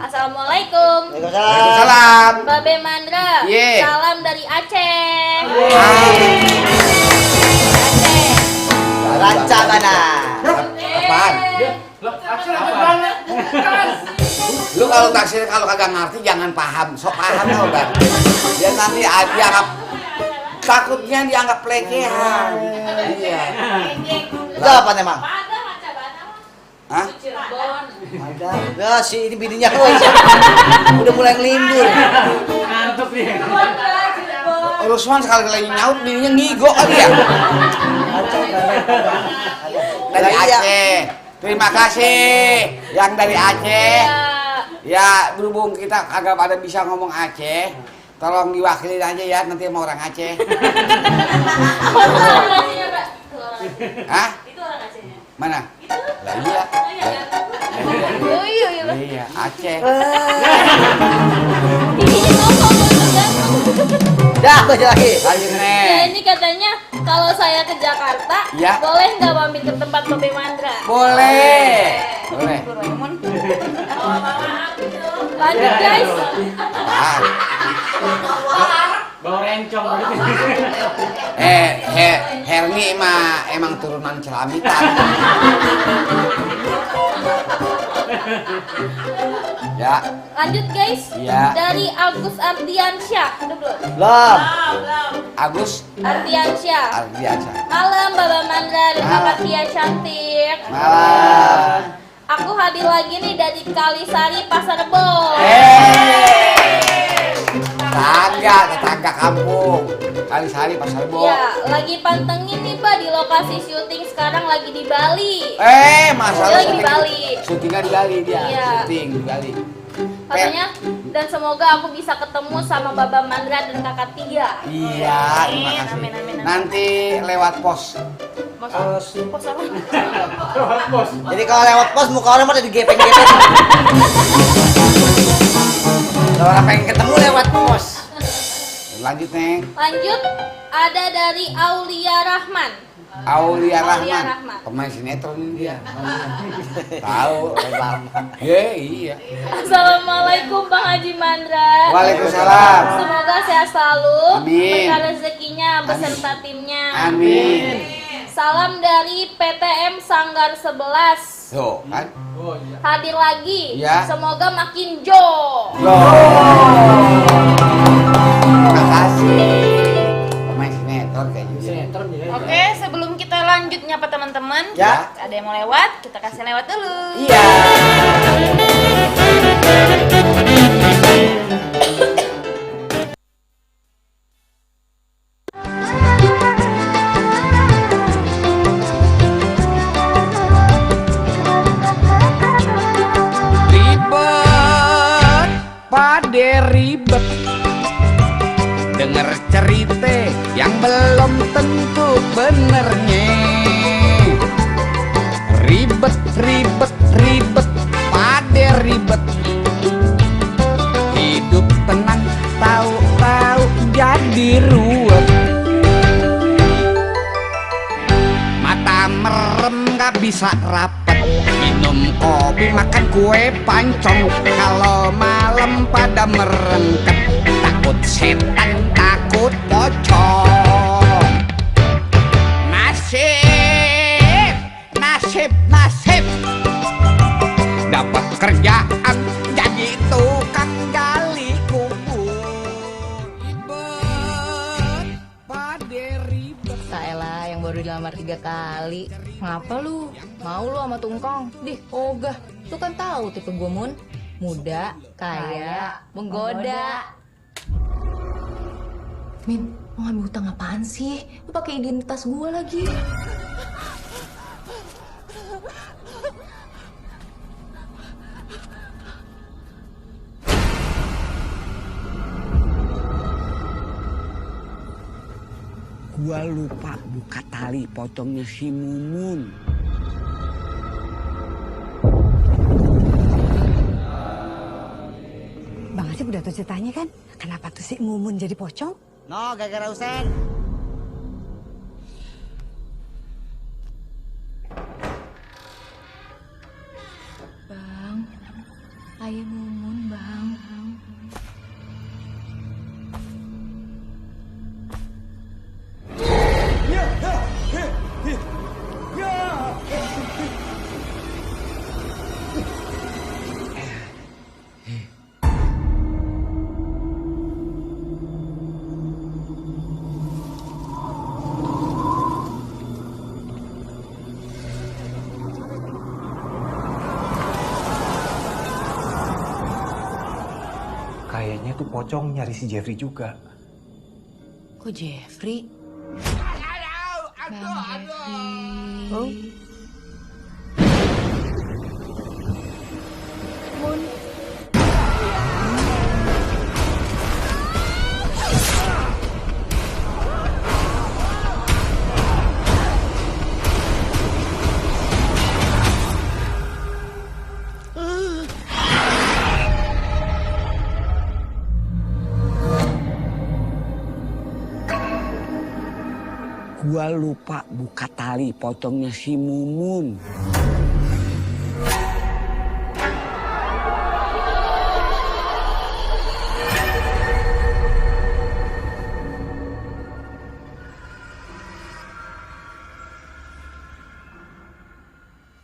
Assalamualaikum. Waalaikumsalam. Babe Mandra. Ye. Salam dari Aceh. Lancar mana? Apaan? Lu kalau taksir kalau kagak ngerti jangan paham, sok paham tau kan. Dia nanti dianggap takutnya dianggap pelecehan. Iya. Itu apa emang? Hah? Ada. Udah sih ini bininya udah mulai ngelindur. Ngantuk nih. Rusman sekali-kali nyaut bininya ngigo kali ya. Dari Aceh. Terima kasih yang dari Aceh. Ya berhubung kita agak pada bisa ngomong Aceh, tolong diwakilin aja ya nanti sama orang Aceh. Hah? Itu orang Acehnya. Mana? Lah iya. Oh iya. Iya, Aceh. Dah baca lagi. Lanjut Ya, nih. ini katanya kalau saya ke Jakarta, Ya. boleh nggak mampir ke tempat Babe Mandra? Boleh. Lanjut guys. Ah. Bawa rencong. Herni mah emang turunan celamitan. Ya. Lanjut guys. Ya. Dari Agus Ardiansyah. Udah belum? Belum. Agus Ardiansyah. Ardiansyah. Malam Baba Mandra dan Malam. Kakak Tia cantik. Malam. Aku hadir lagi nih dari Kalisari Pasar Rebo. Tetangga kampung. Kalisari Pasar Rebo. Ya, lagi pantengin nih Pak di lokasi syuting sekarang lagi di Bali. Masalah Dia lagi di Bali. Syutingnya di Bali dia. Iya. Syuting di Bali. Katanya dan semoga aku bisa ketemu sama Baba Mandra dan Kakak Tia. Iya, terima kasih. Amin. Nanti lewat pos. Pos apa? Jadi kalau lewat pos muka orang pada digepeng-gepeng. Kalau orang pengen ketemu lewat pos. Lanjut, Neng. Lanjut ada dari Aulia Rahman. Aulia Aulia Rahman. Rahman. Pemain sinetron ini dia. Tahu lama. Iya. Assalamualaikum Bang Haji Mandra. Waalaikumsalam. Semoga sehat selalu. Amin. Berkah rezekinya beserta timnya. Amin. Salam dari PTM Sanggar 11. Tuh, kan? Hadir lagi. Ya. Semoga makin jo. Terima kasih. Pemain sinetron kayak gitu. Oke, sebelum kita lanjut nyapa teman-teman, Ya. ada yang mau lewat, kita kasih lewat dulu. Iya. Ribet, pade ribet. Dengar cerita yang belum tentu benernya. Ribet, pade ribet. Hidup tenang, tahu-tahu jadi ruwet. Mata merem gak bisa rapet. Minum kopi, makan kue pancong. Kalau malam pada merengket. Takut setan, takut pocong. Nasib dapat kerjaan jadi tukang gali kubur. Ribet, pade ribet. Saelah yang baru dilamar 3 kali. Ngapa lu? Mau lu sama Tungkong? Dih, ogah. Lu kan tahu tipe gue, Mun. Muda, kaya, menggoda. Min, mau ngambil hutang apaan sih? Lu pakai identitas gue lagi. Gua lupa buka tali pocongnya si Mumun. Bang Asep udah tahu ceritanya kan? Kenapa tuh si Mumun jadi pocong? No, gara-gara Husen. Bang, ayah Mumun bang. Kayaknya tuh pocong nyari si Jeffrey juga. Kok Jeffrey? Bang Jeffrey. Oh. Gua lupa buka tali pocongnya si Mumun.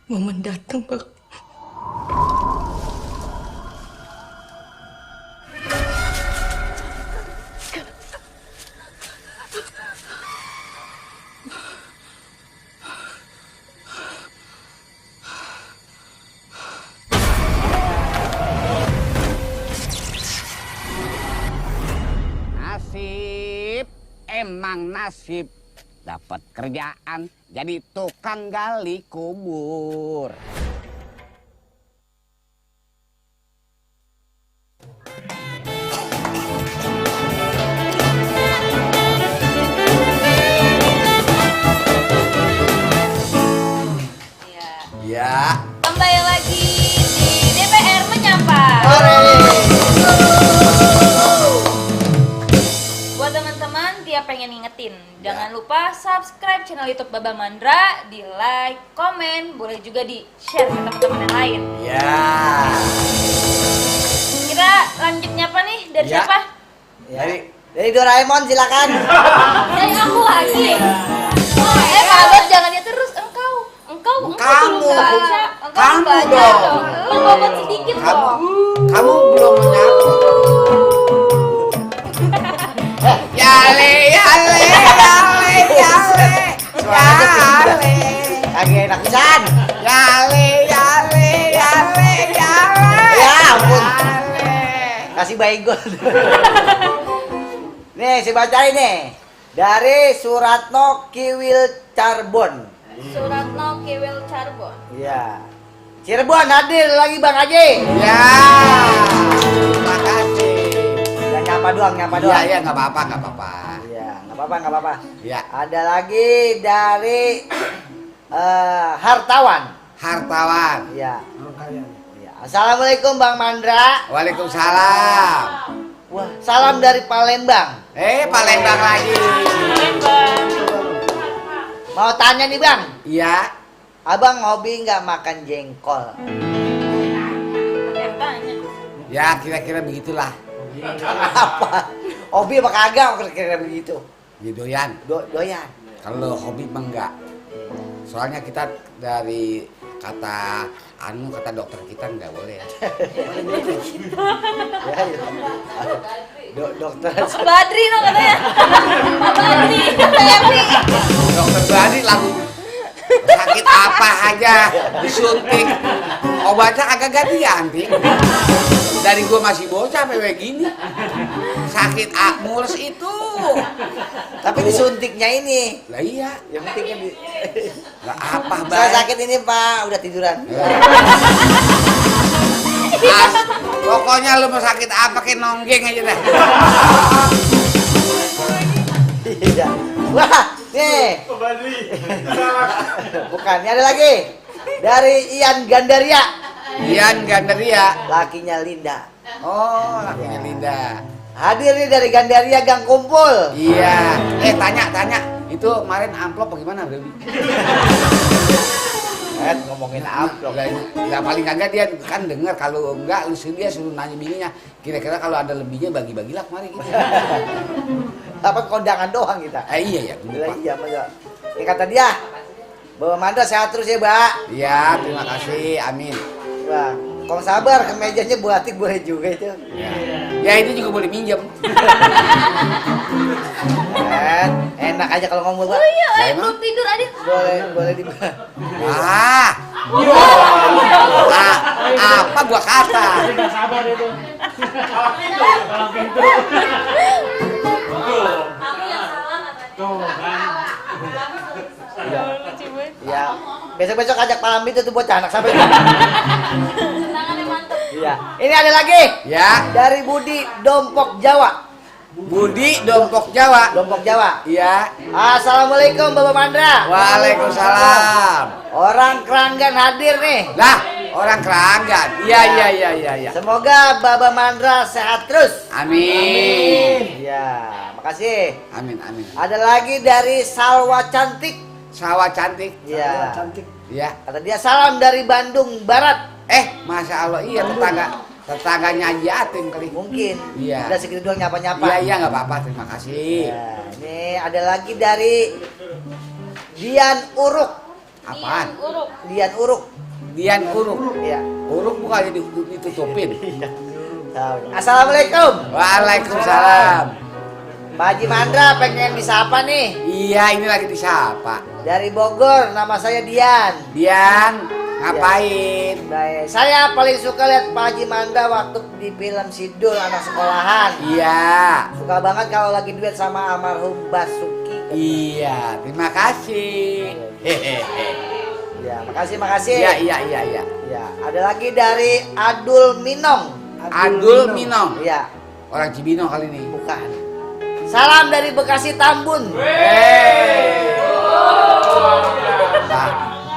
Momen datang bang. Nasib, emang nasib. Dapat kerjaan jadi tukang gali kubur. Ya. Kembali lagi di DPR Menyapa. Buat teman-teman, Tia pengen ngingetin, jangan lupa subscribe channel YouTube Baba Mandra, di like, komen, boleh juga di share ke teman-teman yang lain. Ya. Kita lanjut nyapa nih dari Ya. siapa? Dari Doraemon silakan. Dari aku lagi. Pak Abas jangan dia terus engkau Kamu. belum baca, engkau Kamu baca dong. Lu bobot sedikit dong. Kamu belum menyapa. Yale, yale, yale, yale, yale, Kagak enak pisan. yale, yale, yale, yale. Ya ampun. Yale. Kasih baygon. Nih, saya bacain nih. Dari Suratno Kiwil Carbon. Suratno Kiwil Carbon. Iya. Cirebon hadir lagi Bang Haji. Ya, terima kasih. Ya nyapa doang. Iya, iya, nggak apa-apa. Iya, nggak apa-apa. Ya, Ada lagi dari Hartawan. hartawan. Iya. Iya. Assalamualaikum Bang Mandra. Waalaikumsalam. Wah, salam dari Palembang. Palembang lagi. Mau tanya nih Bang, Iya. Abang hobi nggak makan jengkol? Yang tanya. Ya, kira-kira begitulah. Apa? Hobi apa kagak kira-kira begitu? Ya, doyan. Doyan. Kalau hobi mah enggak. Soalnya kita dari kata dokter kita enggak boleh. Ya, ya. Dokter. Badri no katanya. Badri. Dokter Badi lagu sakit apa aja disuntik obatnya agak gantian Ting. Dari gua masih bocah sampai gini sakit mules itu. Tapi disuntiknya ini. Lah iya, Yang penting kan nggak apa saya baik. sakit ini Pak, udah tiduran. Pokoknya lu mau sakit apa kayak nonggeng aja dah. Iya. Wah, nih. Bukan, ini ada lagi. Dari Ian Gandaria. Ian Gandaria. Lakinya Linda. Oh, lakinya Linda. Hadir nih dari Gandaria Gang Kumpul. Iya. Tanya. Itu kemarin amplop bagaimana, Bro? Ngomongin amplop. Enggak paling kagak dia kan dengar, kalau enggak dia suruh nanya bininya. Kira-kira kalau ada lebihnya bagi-bagilah kemarin gitu. Dapat kondangan doang kita. Iya, lupa. Iya, Mbak. Ini kata dia. Bawa Mandra sehat terus ya, Mbak. Iya, terima kasih. Amin. Wah, kalau sabar kemejanya buatik boleh juga itu. Ya itu juga boleh minjem. Enak aja kalau ngomong, Mbak. Oh iya, belum tidur Adit. Boleh di. Apa gua kata? Tidak sabar itu. Kalau pintu. Kamu yang salah katanya. Tuh kan. Lucu banget. Ya, besok-besok ajak malam itu tuh bocah anak sampai. Tangannya mantep. Iya. Ini ada lagi. Ya. Dari Budi Dompok Jawa. Budi Dompok Jawa. Dompok Jawa. Iya. Assalamualaikum Bapak Mandra. Waalaikumsalam. Orang Keranggan hadir nih. Lah, orang Keranggan. Iya. Semoga Bapak Mandra sehat terus. Amin. Iya, makasih. Amin. Ada lagi dari Salwa Cantik. Sawah cantik. Iya. Iya. Kata dia salam dari Bandung Barat. Masya Allah, iya tetangganya Haji Atim kali. Mungkin. Iya. Udah segitu doang nyapa-nyapa. Iya, nggak apa-apa. Terima kasih. Ya, ini ada lagi dari Dian Uruk. Apaan? Dian Uruk. Dian Uruk. Iya. Uruk bukannya ditutupin. Assalamualaikum. Waalaikumsalam. Pak Haji Mandra pengen disapa nih. Iya, ini lagi disapa. Dari Bogor, nama saya Dian. Dian, ngapain? Baik. Saya paling suka lihat Pak Haji Mandra waktu di film Sidul anak sekolahan. Iya. Suka banget kalau lagi duet sama almarhum Basuki. Iya, terima kasih. Hehehe. Ya, makasih. Iya. Ya, ada lagi dari Adul Minong. Adul Minong. Iya. Orang Cibinong kali ini. Bukan. Salam dari Bekasi Tambun. Nah,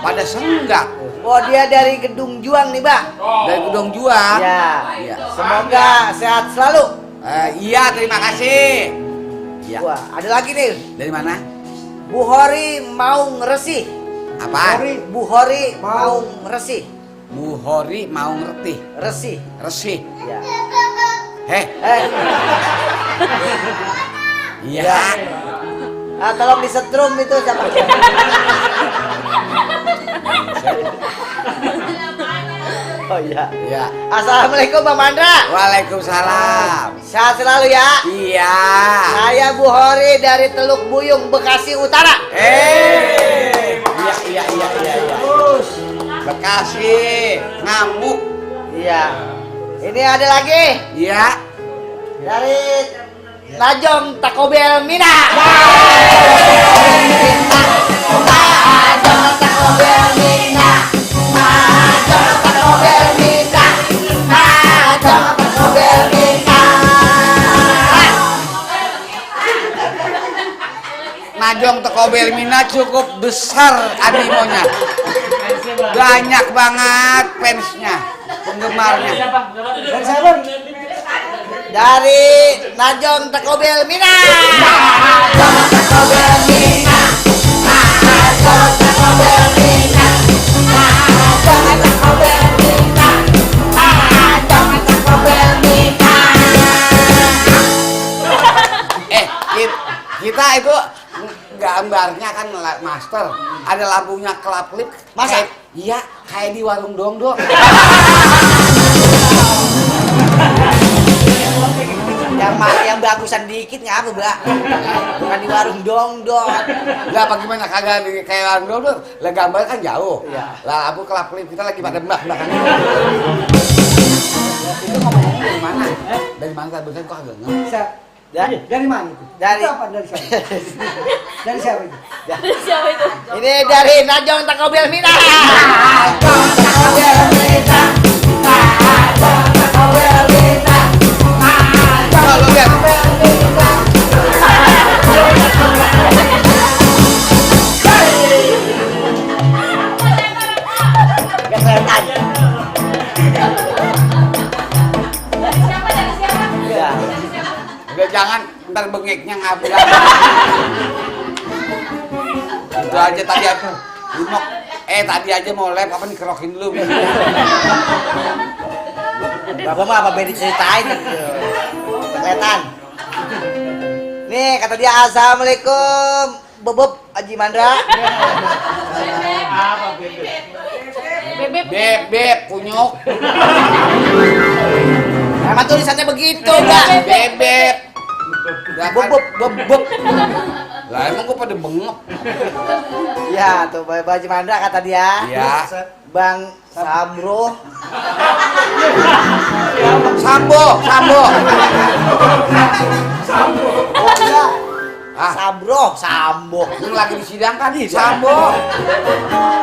pada senggak. Oh, dia dari Gedung Juang nih, Mbak. Dari Gedung Juang. Ya. Semoga sehat selalu. Iya, terima kasih. Iya. Wah, ada lagi nih. Dari mana? Bu Hori mau ngeresi. Apaan? Bu Hori mau ngeresi. Bu Hori mau ngerti. Resi. Ya. Iya. Tolong disetrum itu siapa? Oh iya. Iya. Assalamualaikum Bang Mandra. Waalaikumsalam. Sehat selalu ya. Iya. Saya Bu Hori dari Teluk Buyung, Bekasi Utara. Iya. Bekasi, ngamuk. Iya. Ini ada lagi. Iya. Dari Najong Takobel Mina. Najong Takobel Mina cukup besar animonya. Banyak banget fansnya, penggemarnya. Dari Najong Takobel Mina. Kita itu gambarnya kan master, ada lampunya kelap-kelip. Masa? Iya, kayak di warung dong-dong. Yang bagusan dikit ngapa, Mbak? Bukan di warung dong-dong. Enggak apa gimana, kagak kayak warung dong-dong. Lah gambar kan jauh. Iya. Lah lampu kelap-kelip kita lagi pada mbak-mbakan. Itu ngomong dari mana? Dari mana tadi kok agak nggak? Dari mana itu? Dari siapa itu? Dari siapa itu? Ini dari Najong Takobel Mina. ntar bengeknya ngabrak. Itu aja tadi aku Unok. Tadi aja mau lem apa nih kerokin dulu. Bapak mah apa beda ceritain kelihatan. Nih kata dia assalamualaikum Bobob Haji Mandra. Apa bebek? Bebek kunyuk. Emang tulisannya begitu enggak? Bebek. Bobob Bobob. Lah emang gua pada bengep. Ya tuh Bapak Haji Mandra kata dia. Ya. Bang Sabro. Sambo. Oh iya. Ah. Sambo. Lu lagi disidangkan nih, Sambo.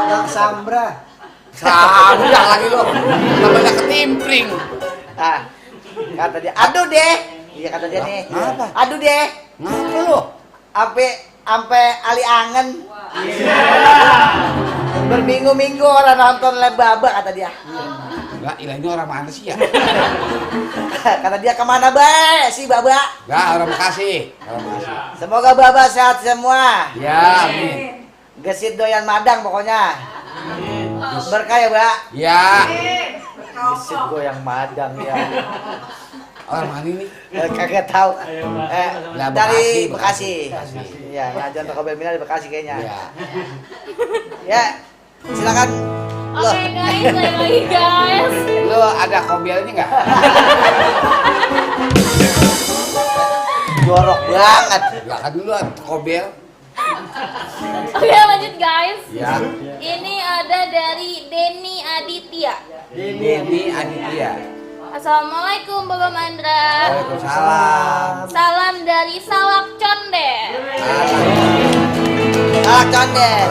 Bang Sambra. Sambo lagi lu. Namanya ketimpring. Ah. Kata dia, aduh deh. Iya kata dia nih. Apa? Aduh deh. Ngapa lu? Ampe ali angen. Berminggu-minggu orang nonton live Baba kata dia. Enggak, ini orang mana sih ya? Kata dia kemana bae si Baba? Enggak, orang Bekasi. Semoga Baba sehat semua. Ya, amin. Gesit doyan madang pokoknya. Berkah ya, Mbak. Ya. Gesit goyang madang ya. Orang mana ini? Kagak tahu. Lah, Dari Bekasi. Bekasi. Iya, ngajar Toko Belmina di Bekasi kayaknya. Ya. Ya. Silakan. Loh. Oke guys, balik lagi guys. Lu ada kobelnya enggak? Jorok banget. Enggak kan dulu ada kobel. Oke lanjut guys. Ya. Ini ada dari Denny Aditya. Denny Aditya. Assalamualaikum Bapak Mandra. Waalaikumsalam. Salam dari Salak Condet. Salak Condet.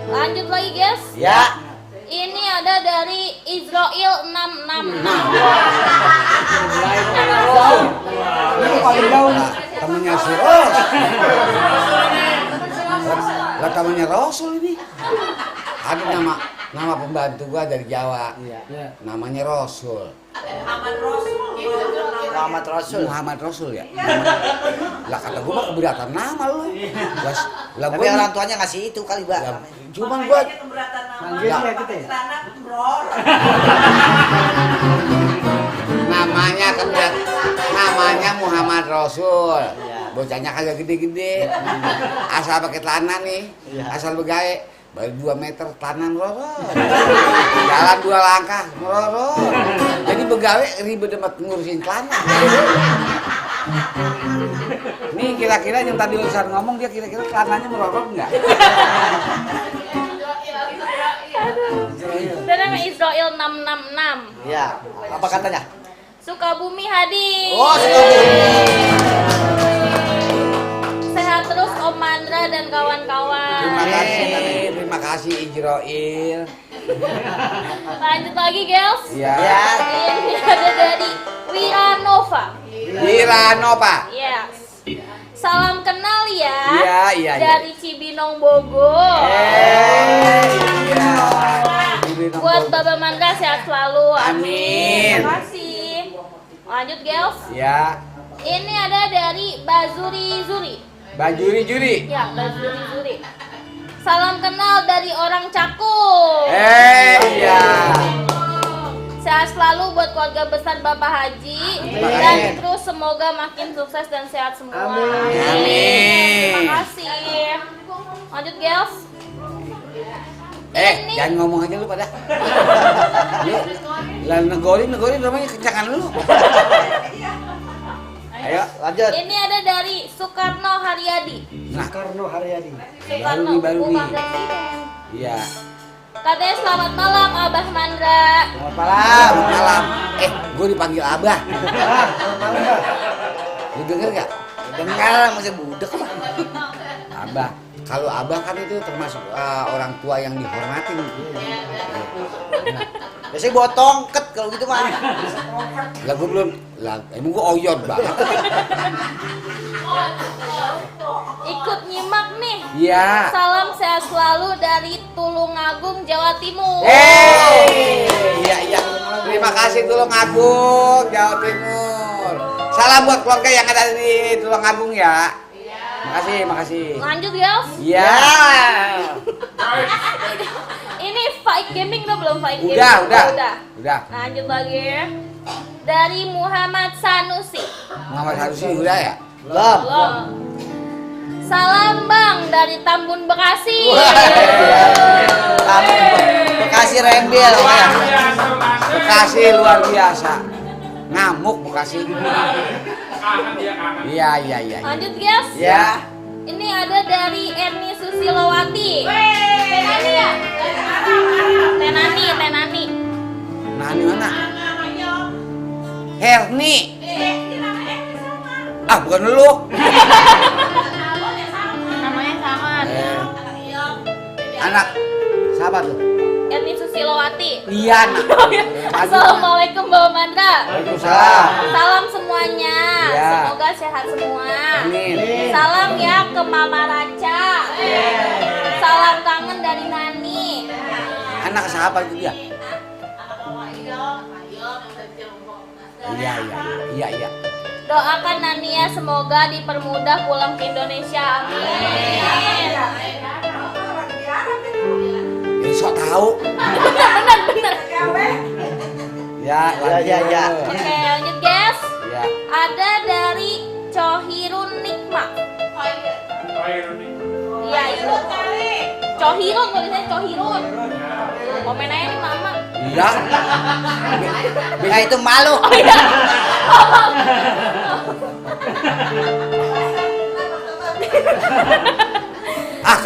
Lanjut lagi guys. Ya. Ini ada dari Israel 666. Temennya si Ros. Lah temennya Rasul ini. Ada nama pembantu gua dari Jawa. Namanya Rasul. Muhammad Rasul. Muhammad Rasul ya. Lah kata gua mah keberatan nama lu. Lah Tapi orang tuanya ngasih itu kali, Mbak. Cuman gua namanya Muhammad Rasul. Bocahnya kagak gede-gede. Asal pakai celana nih. Asal begawe. Baru 2 meter tanah merorot. Jalan 2 langkah merorot. Jadi begawe ribet amat ngurusin celana. Nih kira-kira yang tadi Ustaz ngomong dia kira-kira celananya merorot enggak? Dan nama Israel 666. Ya. Apa katanya? Sukabumi hadir. Oh, Sukabumi. Sehat terus Om Mandra dan kawan-kawan. Terima kasih Ijroil. Lanjut lagi guys. Ya. Ini ada dari Wiranova. Wiranova. Yes. Salam kenal ya. Iya. Dari Cibinong Bogor. Iya. Buat Bapak Mandra sehat selalu. Amin. Terima kasih. Lanjut guys. Ya. Ini ada dari Bazuri Zuri. Bajuri-juri. Ya, Bazuri Zuri. Salam kenal dari orang Cakung. Iya. Sehat selalu buat keluarga besar Bapak Haji. Amin. Dan terus semoga makin sukses dan sehat semua. Amin. Terima kasih. Lanjut guys. Jangan ngomong aja lu pada. Lah negorin namanya kencangan lu. Ayo lanjut. Ini ada dari Soekarno Haryadi. Soekarno Haryadi. Soekarno Baru bukan nih. presiden. Iya. Katanya selamat malam Abah Mandra. Selamat malam. Malam. Gue dipanggil Abah. Lu denger gak? Dengar masih budek lah. Abah. Kalau abah kan itu termasuk orang tua yang dihormatin. Biasanya bawa tongket kalau gitu mah. Lah gue belum. Lah emang gue oyot banget. Ikut nyimak nih. Iya. Salam sehat selalu dari Tulungagung, Jawa Timur. Iya. Terima kasih Tulungagung, Jawa Timur. Salam buat keluarga yang ada di Tulung Agung ya. Makasih. Lanjut guys. Iya. Ini Fight Gaming udah belum Fight Gaming? Udah. Lanjut lagi. Dari Muhammad Sanusi. Muhammad Sanusi udah ya? Belum. Salam Bang dari Tambun Bekasi. Bekasi Rembel ya. Bekasi luar biasa. Ngamuk Bekasi. Iya. Lanjut guys. Ya. Ini ada dari Eni Susilowati. Tenani ya? Tenani. Nani mana? Herni. Ah, bukan lu. Namanya sama. Anak siapa tuh? Eni Susilowati. Iya, nak. Assalamualaikum Bapak Mandra. Waalaikumsalam. Salam semuanya. Ya. Semoga sehat semua. Amin. Salam ya ke Mama Raca. Salam kangen dari Nani. Anak siapa itu dia? Iya. Doakan Nani ya, semoga dipermudah pulang ke Indonesia. Amin. Sok tahu. Bener. Ya. Oke, lanjut guys. Ya. Ada dari Cohirun Nikma. Iya itu. Cohirun, tulisannya Cohirun. Komen aja nih mama. Iya. Nah itu malu. Oh iya.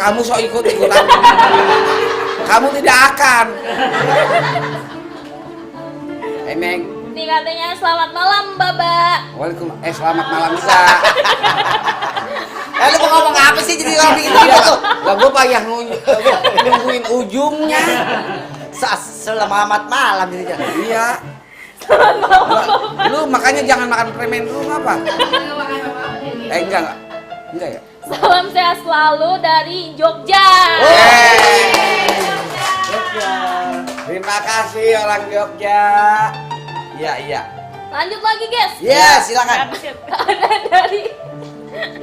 Kamu sok ikut-ikutan. Kamu tidak akan. Neng. Ini katanya selamat malam Baba. Selamat malam juga. Lu mau ngomong apa sih jadi orang bikin Iya. gitu? Lah gua payah nungguin ujungnya. Selamat malam jadi. Iya. Lu makanya jangan makan permen dulu ngapa? Enggak ya. Salam sehat selalu dari Jogja. Terima kasih orang Jogja. Iya. Lanjut lagi guys. Iya, silakan. Ada dari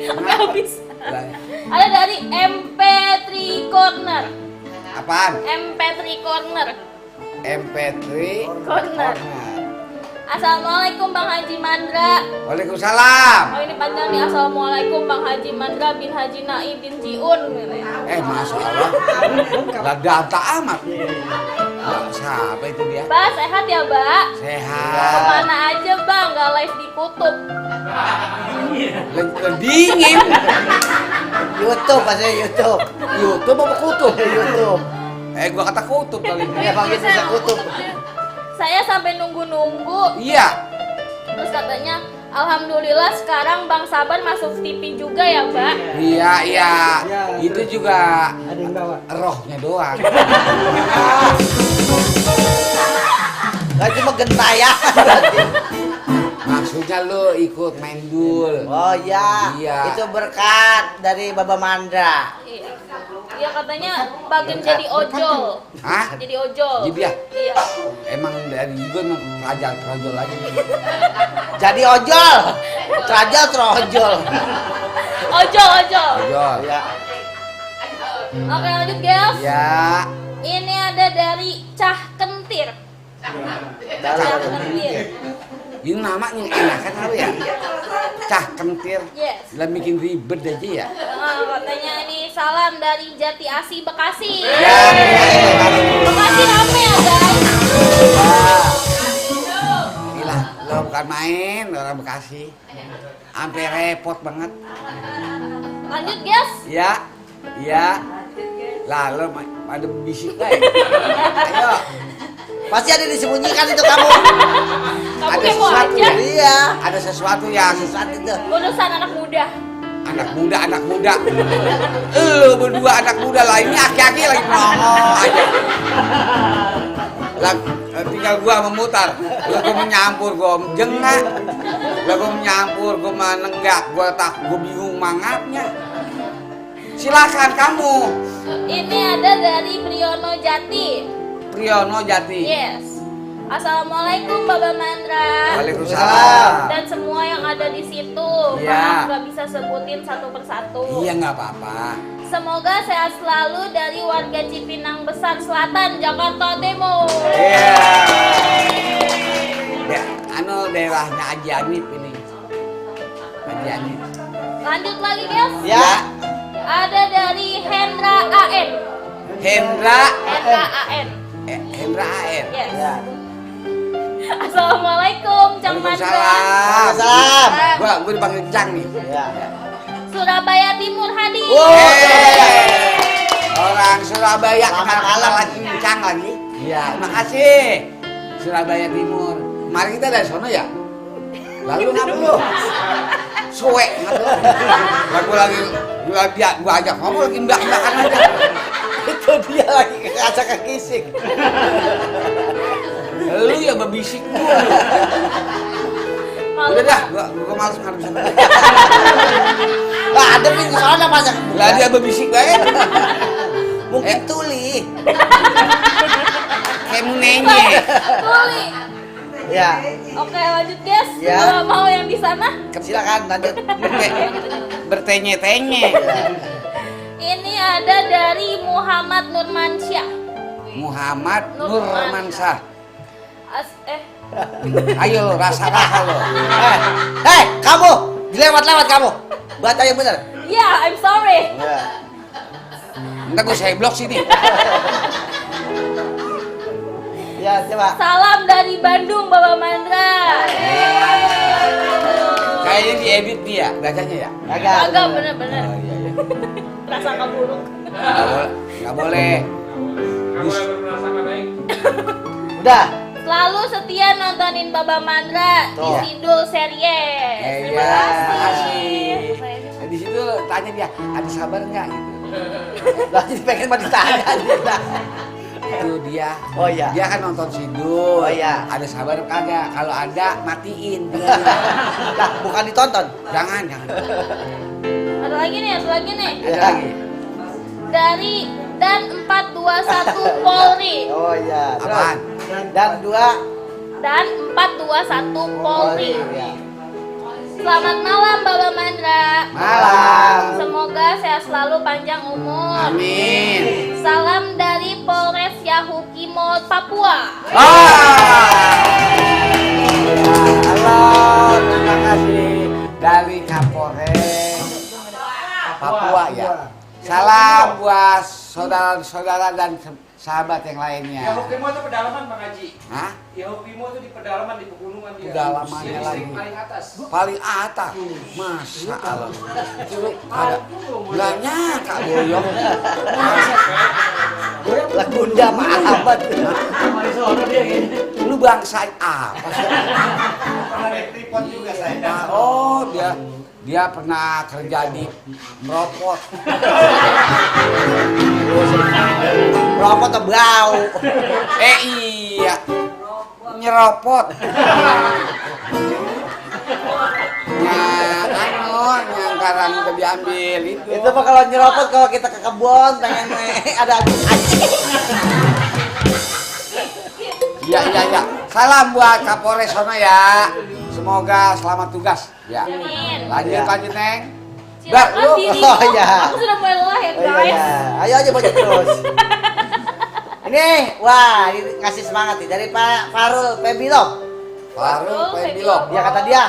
sampai habis. Ada dari MP3 Corner. Apaan? MP3 Corner. MP3 Corner. Assalamualaikum Bang Haji Mandra. Waalaikumsalam. Oh ini panjang nih. Assalamualaikum Bang Haji Mandra bin Haji Naib bin Jiun. Masya Allah. Lah data amat. Siapa itu dia? Ba, sehat ya, Ba? Sehat. Kemana aja, Bang? Gak live di Kutub. Dingin. YouTube aja YouTube. YouTube apa kutub? YouTube. Gua kata kutub kali ini. Ya panggil bisa kutub. Saya sampai nunggu-nunggu. Iya. Terus katanya, alhamdulillah sekarang Bang Sabar masuk TV juga ya, Mbak? Iya. Itu juga rohnya doang. Gak cuma gentayangan. Maksudnya lu ikut main dul. Oh iya. Itu berkat dari Baba Mandra. Iya katanya bagian jadi ojol. Hah? Jadi ojol. Jadi ya? Iya. Emang dari gue emang trajal aja. Jadi ojol. Trojol. Ojol. Ya. Oke lanjut guys. Ya. Ini ada dari Cah Kentir. Cah Kentir. Ini namanya enakan kali ya. Cah Kentir. Yes. Lah bikin ribet aja ya. Katanya ini salam dari Jati Asi Bekasi. Ya. Bekasi rame ya guys. Gila, lo bukan main orang Bekasi. Sampai repot banget. Lanjut guys. Iya. Lah lo ada bisik gak ya? Ayo. Pasti ada disembunyikan itu kamu. Kamu Ada kepo sesuatu aja. Iya. Ada sesuatu yang itu. Urusan anak muda. anak muda. Lu berdua anak muda lah, ini aki-aki lagi nongol aja. Lah tinggal gua memutar. Lah gua menyampur, gua jengak. Lah gua menyampur, gua menenggak, gua bingung mangapnya. Silakan kamu. Ini ada dari Priyono Jati. Priyono Jati. Yes. Assalamualaikum Baba Mandra. Waalaikumsalam. Dan semua yang ada di situ. Iya. Maaf nggak bisa sebutin satu persatu. Iya nggak apa-apa. Semoga sehat selalu dari warga Cipinang Besar Selatan, Jakarta Timur. Iya. Ya, daerahnya Haji Hanif ini. Haji Hanif. Lanjut lagi guys. Ya. Ada dari Hendra AN. Hendra AN. Hendra AN. Yes. Ya. Assalamualaikum Cang Mandra. Waalaikumsalam. Salam. Gua dipanggil Cang nih. Ya. Surabaya Timur hadir. Orang Surabaya Selamat kenal malam. lagi Cang lagi. Iya, makasih. Surabaya Timur. Mari kita dari sono ya. Lalu ngapa lu? Suwe ngapa lu? Aku lagi gua ajak ngomong lagi mbak-mbakan aja. Itu dia lagi ngajak ke kisik. Lu ya bebisik gua. Udah dah, gua males ngabisin. Lah ada pintu soalnya masa. Lah dia bebisik bae. Mungkin tuli. Kayak munenye. Tuli. Ya. Oke lanjut guys. Ya. Kalau mau yang di sana. Silakan lanjut. Bertenye-tenye. Ini ada dari Muhammad Nurmansyah. Muhammad Nurmansyah. Eh, Ayo rasa lo. Kamu dilewat-lewat kamu. Baca yang benar. yeah, I'm sorry. Ya. Entar gue saya blok sini. Ya, coba. Salam dari Bandung, Baba Mandra. Kayaknya diedit nih ya, bacanya ya. Agak bener-bener. Oh, iya, iya. Prasangka buruk. Nggak boleh. Udah. Selalu setia nontonin Baba Mandra di Tuh. Sidul Series. Terima Iya, kasih. Nah, di situ tanya dia, ada sabar nggak gitu. Lah jadi pengen mau ditanya dia. Itu dia. Oh, iya. Dia kan nonton Sidul. Oh, iya. Ada sabar kagak? Kalau ada matiin. Lah, bukan ditonton. Jangan. Ada lagi nih. Ada lagi. Dari Dan 421 Polri. Oh iya. Terus. Apaan? Dan 2 Dan 421 Polri. Ya. Selamat malam Baba Mandra. Malam. Semoga sehat selalu panjang umur. Amin. Salam dari Polres Yahukimo, Papua. Halo, terima kasih dari Kapolres Papua ya. Salam buat saudara-saudara dan sahabat yang lainnya. Yahukimo itu pedalaman Bang Haji. Hah? Yahukimo itu di pedalaman di pegunungan dia. Pedalamannya Di lagi. paling atas. Paling atas. Masya Allah. Itu ada. Nggak nyangka boyong. Lah bunda mahabat. Lu bangsa apa sih? Tripod juga saya. Oh, dia pernah kerja di meropot. Rokok atau bau. Iya. Nyeropot. Yang karang udah diambil itu. Itu mah kalau nyeropot kalau kita ke kebun pengen ada anjing. Iya. Salam buat Kapolres sono ya. Semoga selamat tugas. Ya. Amin. Lanjut Neng. Silakan Lu- diri. Oh, iya. Aku sudah mulai lelah ya Oh, iya, guys. iya. Ayo aja baca terus. Ini, wah, ini ngasih semangat nih dari Pak Farul Pebilog. Farul Pebilog. Ya kata dia,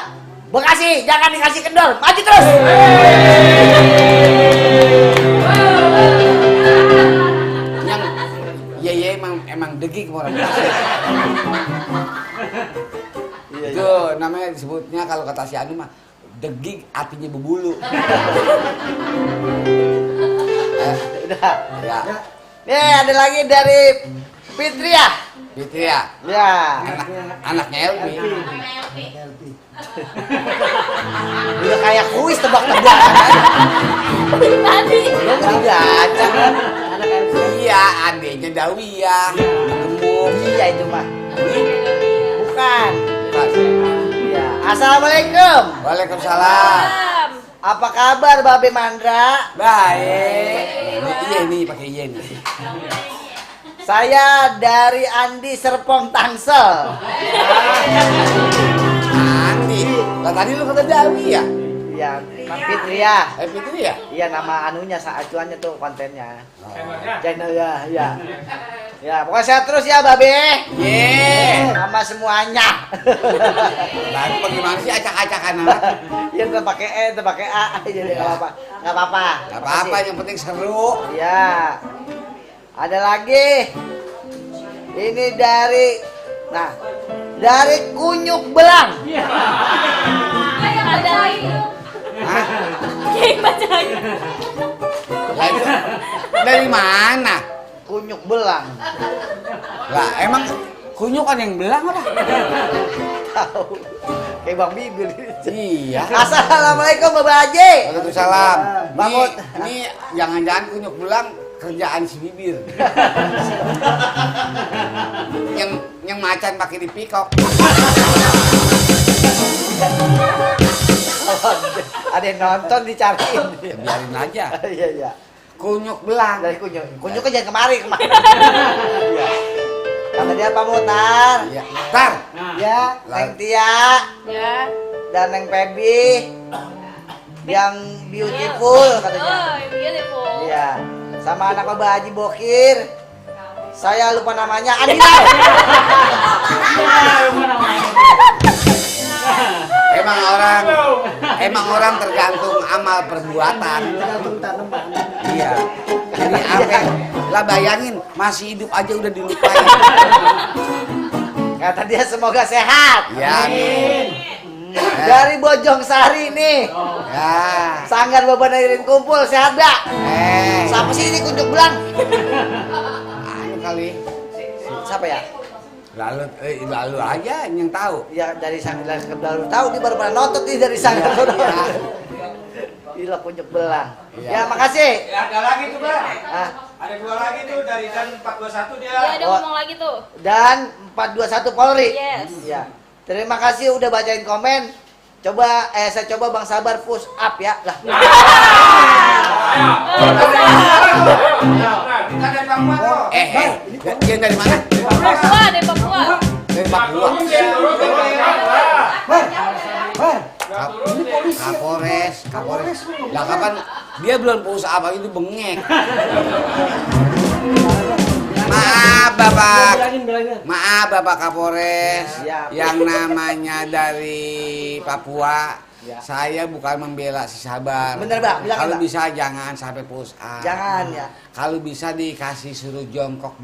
Bekasi jangan dikasih kendor, maju terus. Yang iya emang degik orang Bekasi. Itu namanya disebutnya kalau kata si Anu mah degik artinya berbulu. Udah. Ya. Nih ada lagi dari Fitria. Gitu ya. Ya. Anaknya Elvi. Udah kayak kuis tebak-tebakan. Tadi. Lu dibaca kan? Iya, adiknya Dawiyah. Gemuk. Iya itu mah. Bukan. Bukan. Ya. Assalamualaikum. Waalaikumsalam. Salam. Apa kabar Babe Mandra? Baik. Iya nih pakai iya nih. Saya dari Andi Serpong Tangsel. Andi. Lah tadi lu kata Dawi ya? Iya, Fitri ya. Fitri ya? Iya, nama anunya, acuannya tuh kontennya. Channelnya. Channelnya, ya. Ya, pokoknya sehat terus ya, Babe. Ye. Sama semuanya. Lalu bagaimana sih acak-acakan anak? Ya, tetap pakai E, tetap pakai A. Jadi nggak apa-apa. Nggak apa-apa. Gak apa-apa, yang penting seru. Ya. Ada lagi. Ini dari Kunyuk Belang. Ada lagi. Hah? Kiai bacain. Lah itu dari mana? Kunyuk Belang. Lah emang kunyuk kan yang belang apa? Tahu. Kayak Bang Bibir. Iya. Assalamualaikum Bapak Haji. Waalaikumsalam. Bangun. Ini jangan-jangan kunyuk belang kerjaan si bibir. yang macan pakai dipikok. Ada yang nonton dicariin. Ya, biarin aja. Iya, iya. Kunyuk belang. Dari Kunyuk. Kunyuk kan jangan kemari. Iya. Kata dia Pak Mutar. Ya, Tar. Ya, Neng Tia. Ya. Dan Neng Pebi. Yang beautiful katanya. Oh, beautiful. Iya. Sama anak Bapak Haji Bokir. Saya lupa namanya. Adila. Emang orang tergantung amal perbuatan. Iya. Jadi apa? Lah bayangin masih hidup aja udah dilupain. Kata dia semoga sehat. Ya, amin. Dari Bojong Sari nih. Ya. Sanggar Bapak Nairin kumpul sehat dak? Siapa sih ini Kunyuk Belang? Anu kali. Siapa ya? Lalu aja yang tahu. Ya dari Sanggar baru tahu dia baru pernah nonton nih dari Sanggar. Gila Kunyuk Belang. Ya makasih. Ya, ada lagi tuh, Bang. Ah, Ada 2 lagi tuh dari Dan 421 dia. Ya, ada ngomong lagi tuh. dan 421 Polri. Yes. Ya. Terima kasih udah bacain komen. Coba saya coba Bang Sabar push up ya. Lah. Kita dari Papua tuh. Dia dari mana? Papua deh, Papua. Dari Papua. Kapolres. Lah kapan dia belum usaha apa itu bengek. Maaf Bapak Kapolres. Yang namanya dari Papua. Ya. Saya bukan membela si Sabar. Bener, Bang. Bilang, Kalau Bang. bisa jangan sampai push up. Jangan ya. Kalau bisa dikasih suruh jongkok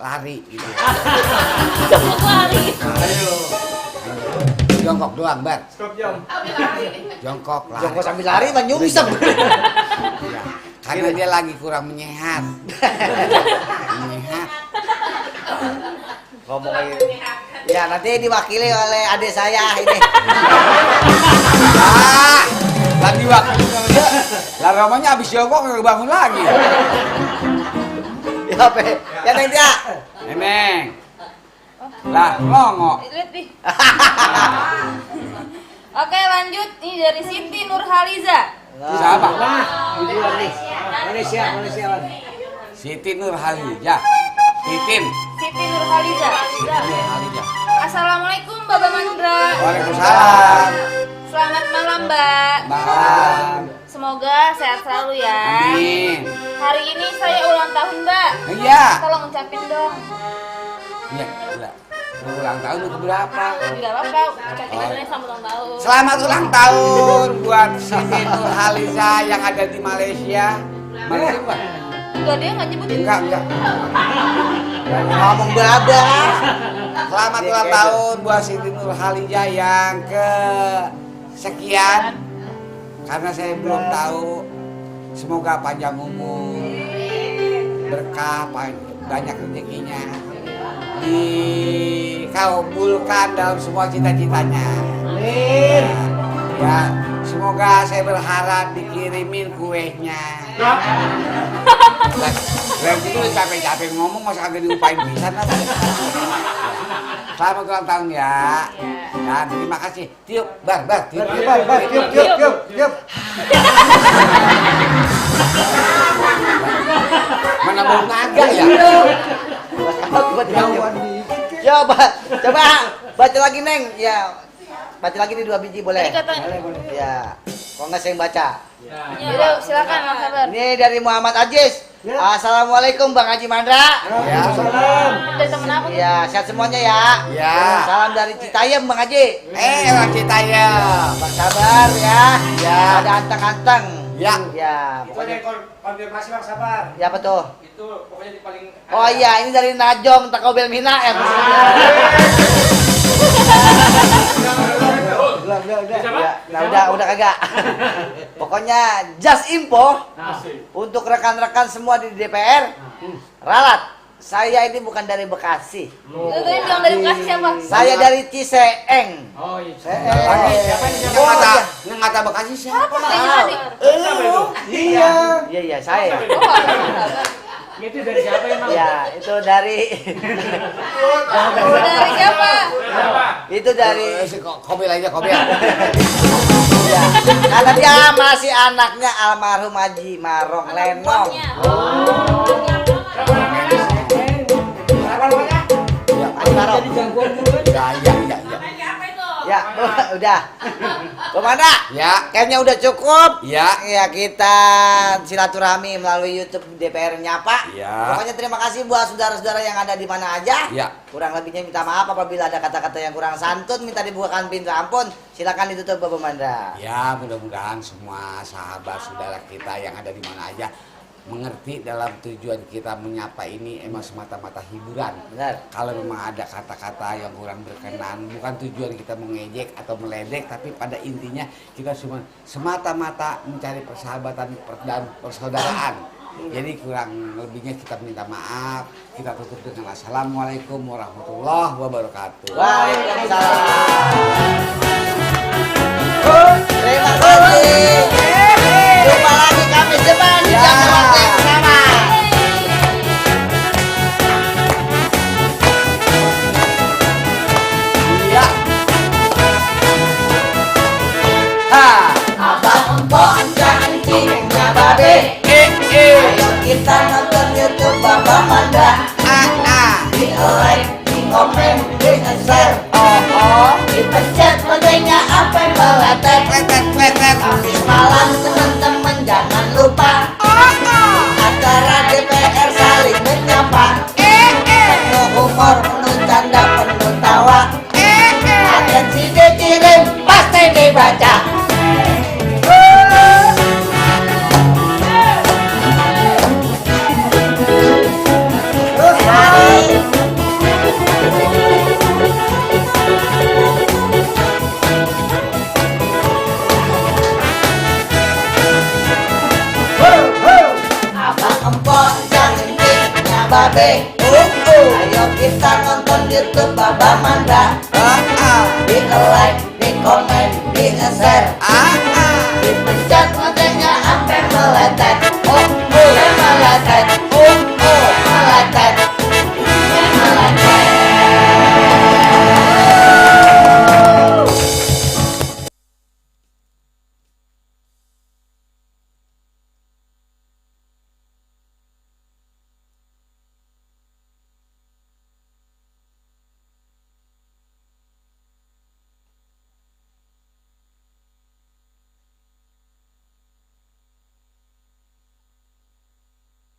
lari gitu. Jongkok lari. Jongkok doang, Bar. Stop jam. Jongkok lari. Jongkok sambil lari mah nyungsep. Ya, karena dia lagi kurang menyehat. Menyehat. Ngomong lagi. Ya nanti diwakili oleh adik saya ini. Lagi waktu lah namanya habis jongkok nggak bangun lagi. Ya Pe. Ya Neng Tia. Neneng. Lah ngongok. Lihat nih. Oke, lanjut. Ini dari Siti Nurhaliza. Siapa? Malaysia. Siti Nurhaliza. Titin. Siti Nurhaliza. Nurhaliza. Assalamualaikum Bapak Mandra. Waalaikumsalam. Selamat malam, Mbak. Malam. Semoga sehat selalu ya. Amin. Hari ini saya ulang tahun, Mbak. Iya. Tolong ucapin dong. Iya. Ulang tahun ke berapa? Enggak apa-apa, ucapin aja selamat ulang tahun. Selamat ulang tahun buat Siti Nurhaliza yang ada di Malaysia. Malaysia bukan? Enggak, dia nggak nyebutin. Enggak. Ngomong babak. Selamat ulang tahun buat Siti Nurhaliza yang ke sekian. Karena saya belum tahu. Semoga panjang umur, berkah, banyak rezekinya, dikabulkan dalam semua cita-citanya. Ya, semoga saya berharap dikirimin kuenya. Dan itu capek-capek ngomong masa kagak diupain pisan lah. Selamat ulang tahun ya. Dan terima kasih. Tiup, bar, tiup. Mana bau naga ya? Coba baca lagi Neng. Ya. Baca lagi nih 2 biji boleh. Tadi kata- Ya. Kok nggak saya yang baca? Yaudah, silakan Bang Sabar. Ini dari Muhammad Ajis. Assalamualaikum Bang Haji Mandra. Ya. Dari temen aku. Ya, sehat semuanya ya. Ya. Salam dari Citayam Bang Haji. Orang kita ya. Bang sabar ya. Ya. Ada anteng-anteng. Ya. Ya, Itu pokoknya. ada konfirmasi Bang, sabar. Ya apa tuh? Itu pokoknya di paling. Oh iya, ini dari Najong Takobel Mina ya. Ya, udah kagak. Pokoknya just info untuk rekan-rekan semua di DPR. Ralat, saya ini bukan dari Bekasi. Itu yang dari Bekasi siapa? Saya dari Ciseeng. Oh iya. Yang kata Bekasi siapa? Iya, saya. Itu dari siapa emang? Ya, itu dari Dari siapa? itu dari Kobil aja, Kobil. ya. Karena dia masih anaknya almarhum Haji Marong Lenong. Haji Marong. Ya. Ya, udah. Bagaimana? Ya. Kayaknya udah cukup. Ya. Ya, kita silaturahmi melalui YouTube DPR Nyapa. Ya. Pokoknya terima kasih buat saudara-saudara yang ada di mana aja. Ya. Kurang lebihnya minta maaf apabila ada kata-kata yang kurang santun, minta dibukakan pintu ampun. Silakan ditutup Bapak Mandra. Ya, mudah-mudahan semua sahabat saudara kita yang ada di mana aja mengerti dalam tujuan kita menyapa ini emang semata-mata hiburan. Benar. Kalau memang ada kata-kata yang kurang berkenan, bukan tujuan kita mengejek atau meledek, tapi pada intinya kita cuma semata-mata mencari persahabatan dan persaudaraan. Jadi kurang lebihnya kita minta maaf. Kita tutup dengan assalamualaikum warahmatullahi wabarakatuh. Waalaikumsalam. Terima kasih. Jumpa lagi Kamis depan di jam waktu yang sama. Ya. Ha. Abang empok cantiknya babe. Ayo kita nonton YouTube Bapak Mandra. Di like, di komen, di share. Dipencet loncengnya sampai meletek. Kamis malam teman-teman jangan lupa. Acara DPR saling menyapa. Penuh humor, penuh canda, penuh tawa. Atensi dikirim, pasti dibaca. Terus hari. Abang empok cantiknya babe. Ayo kita nonton YouTube Bapak Mandra. Di like, di komen, di share.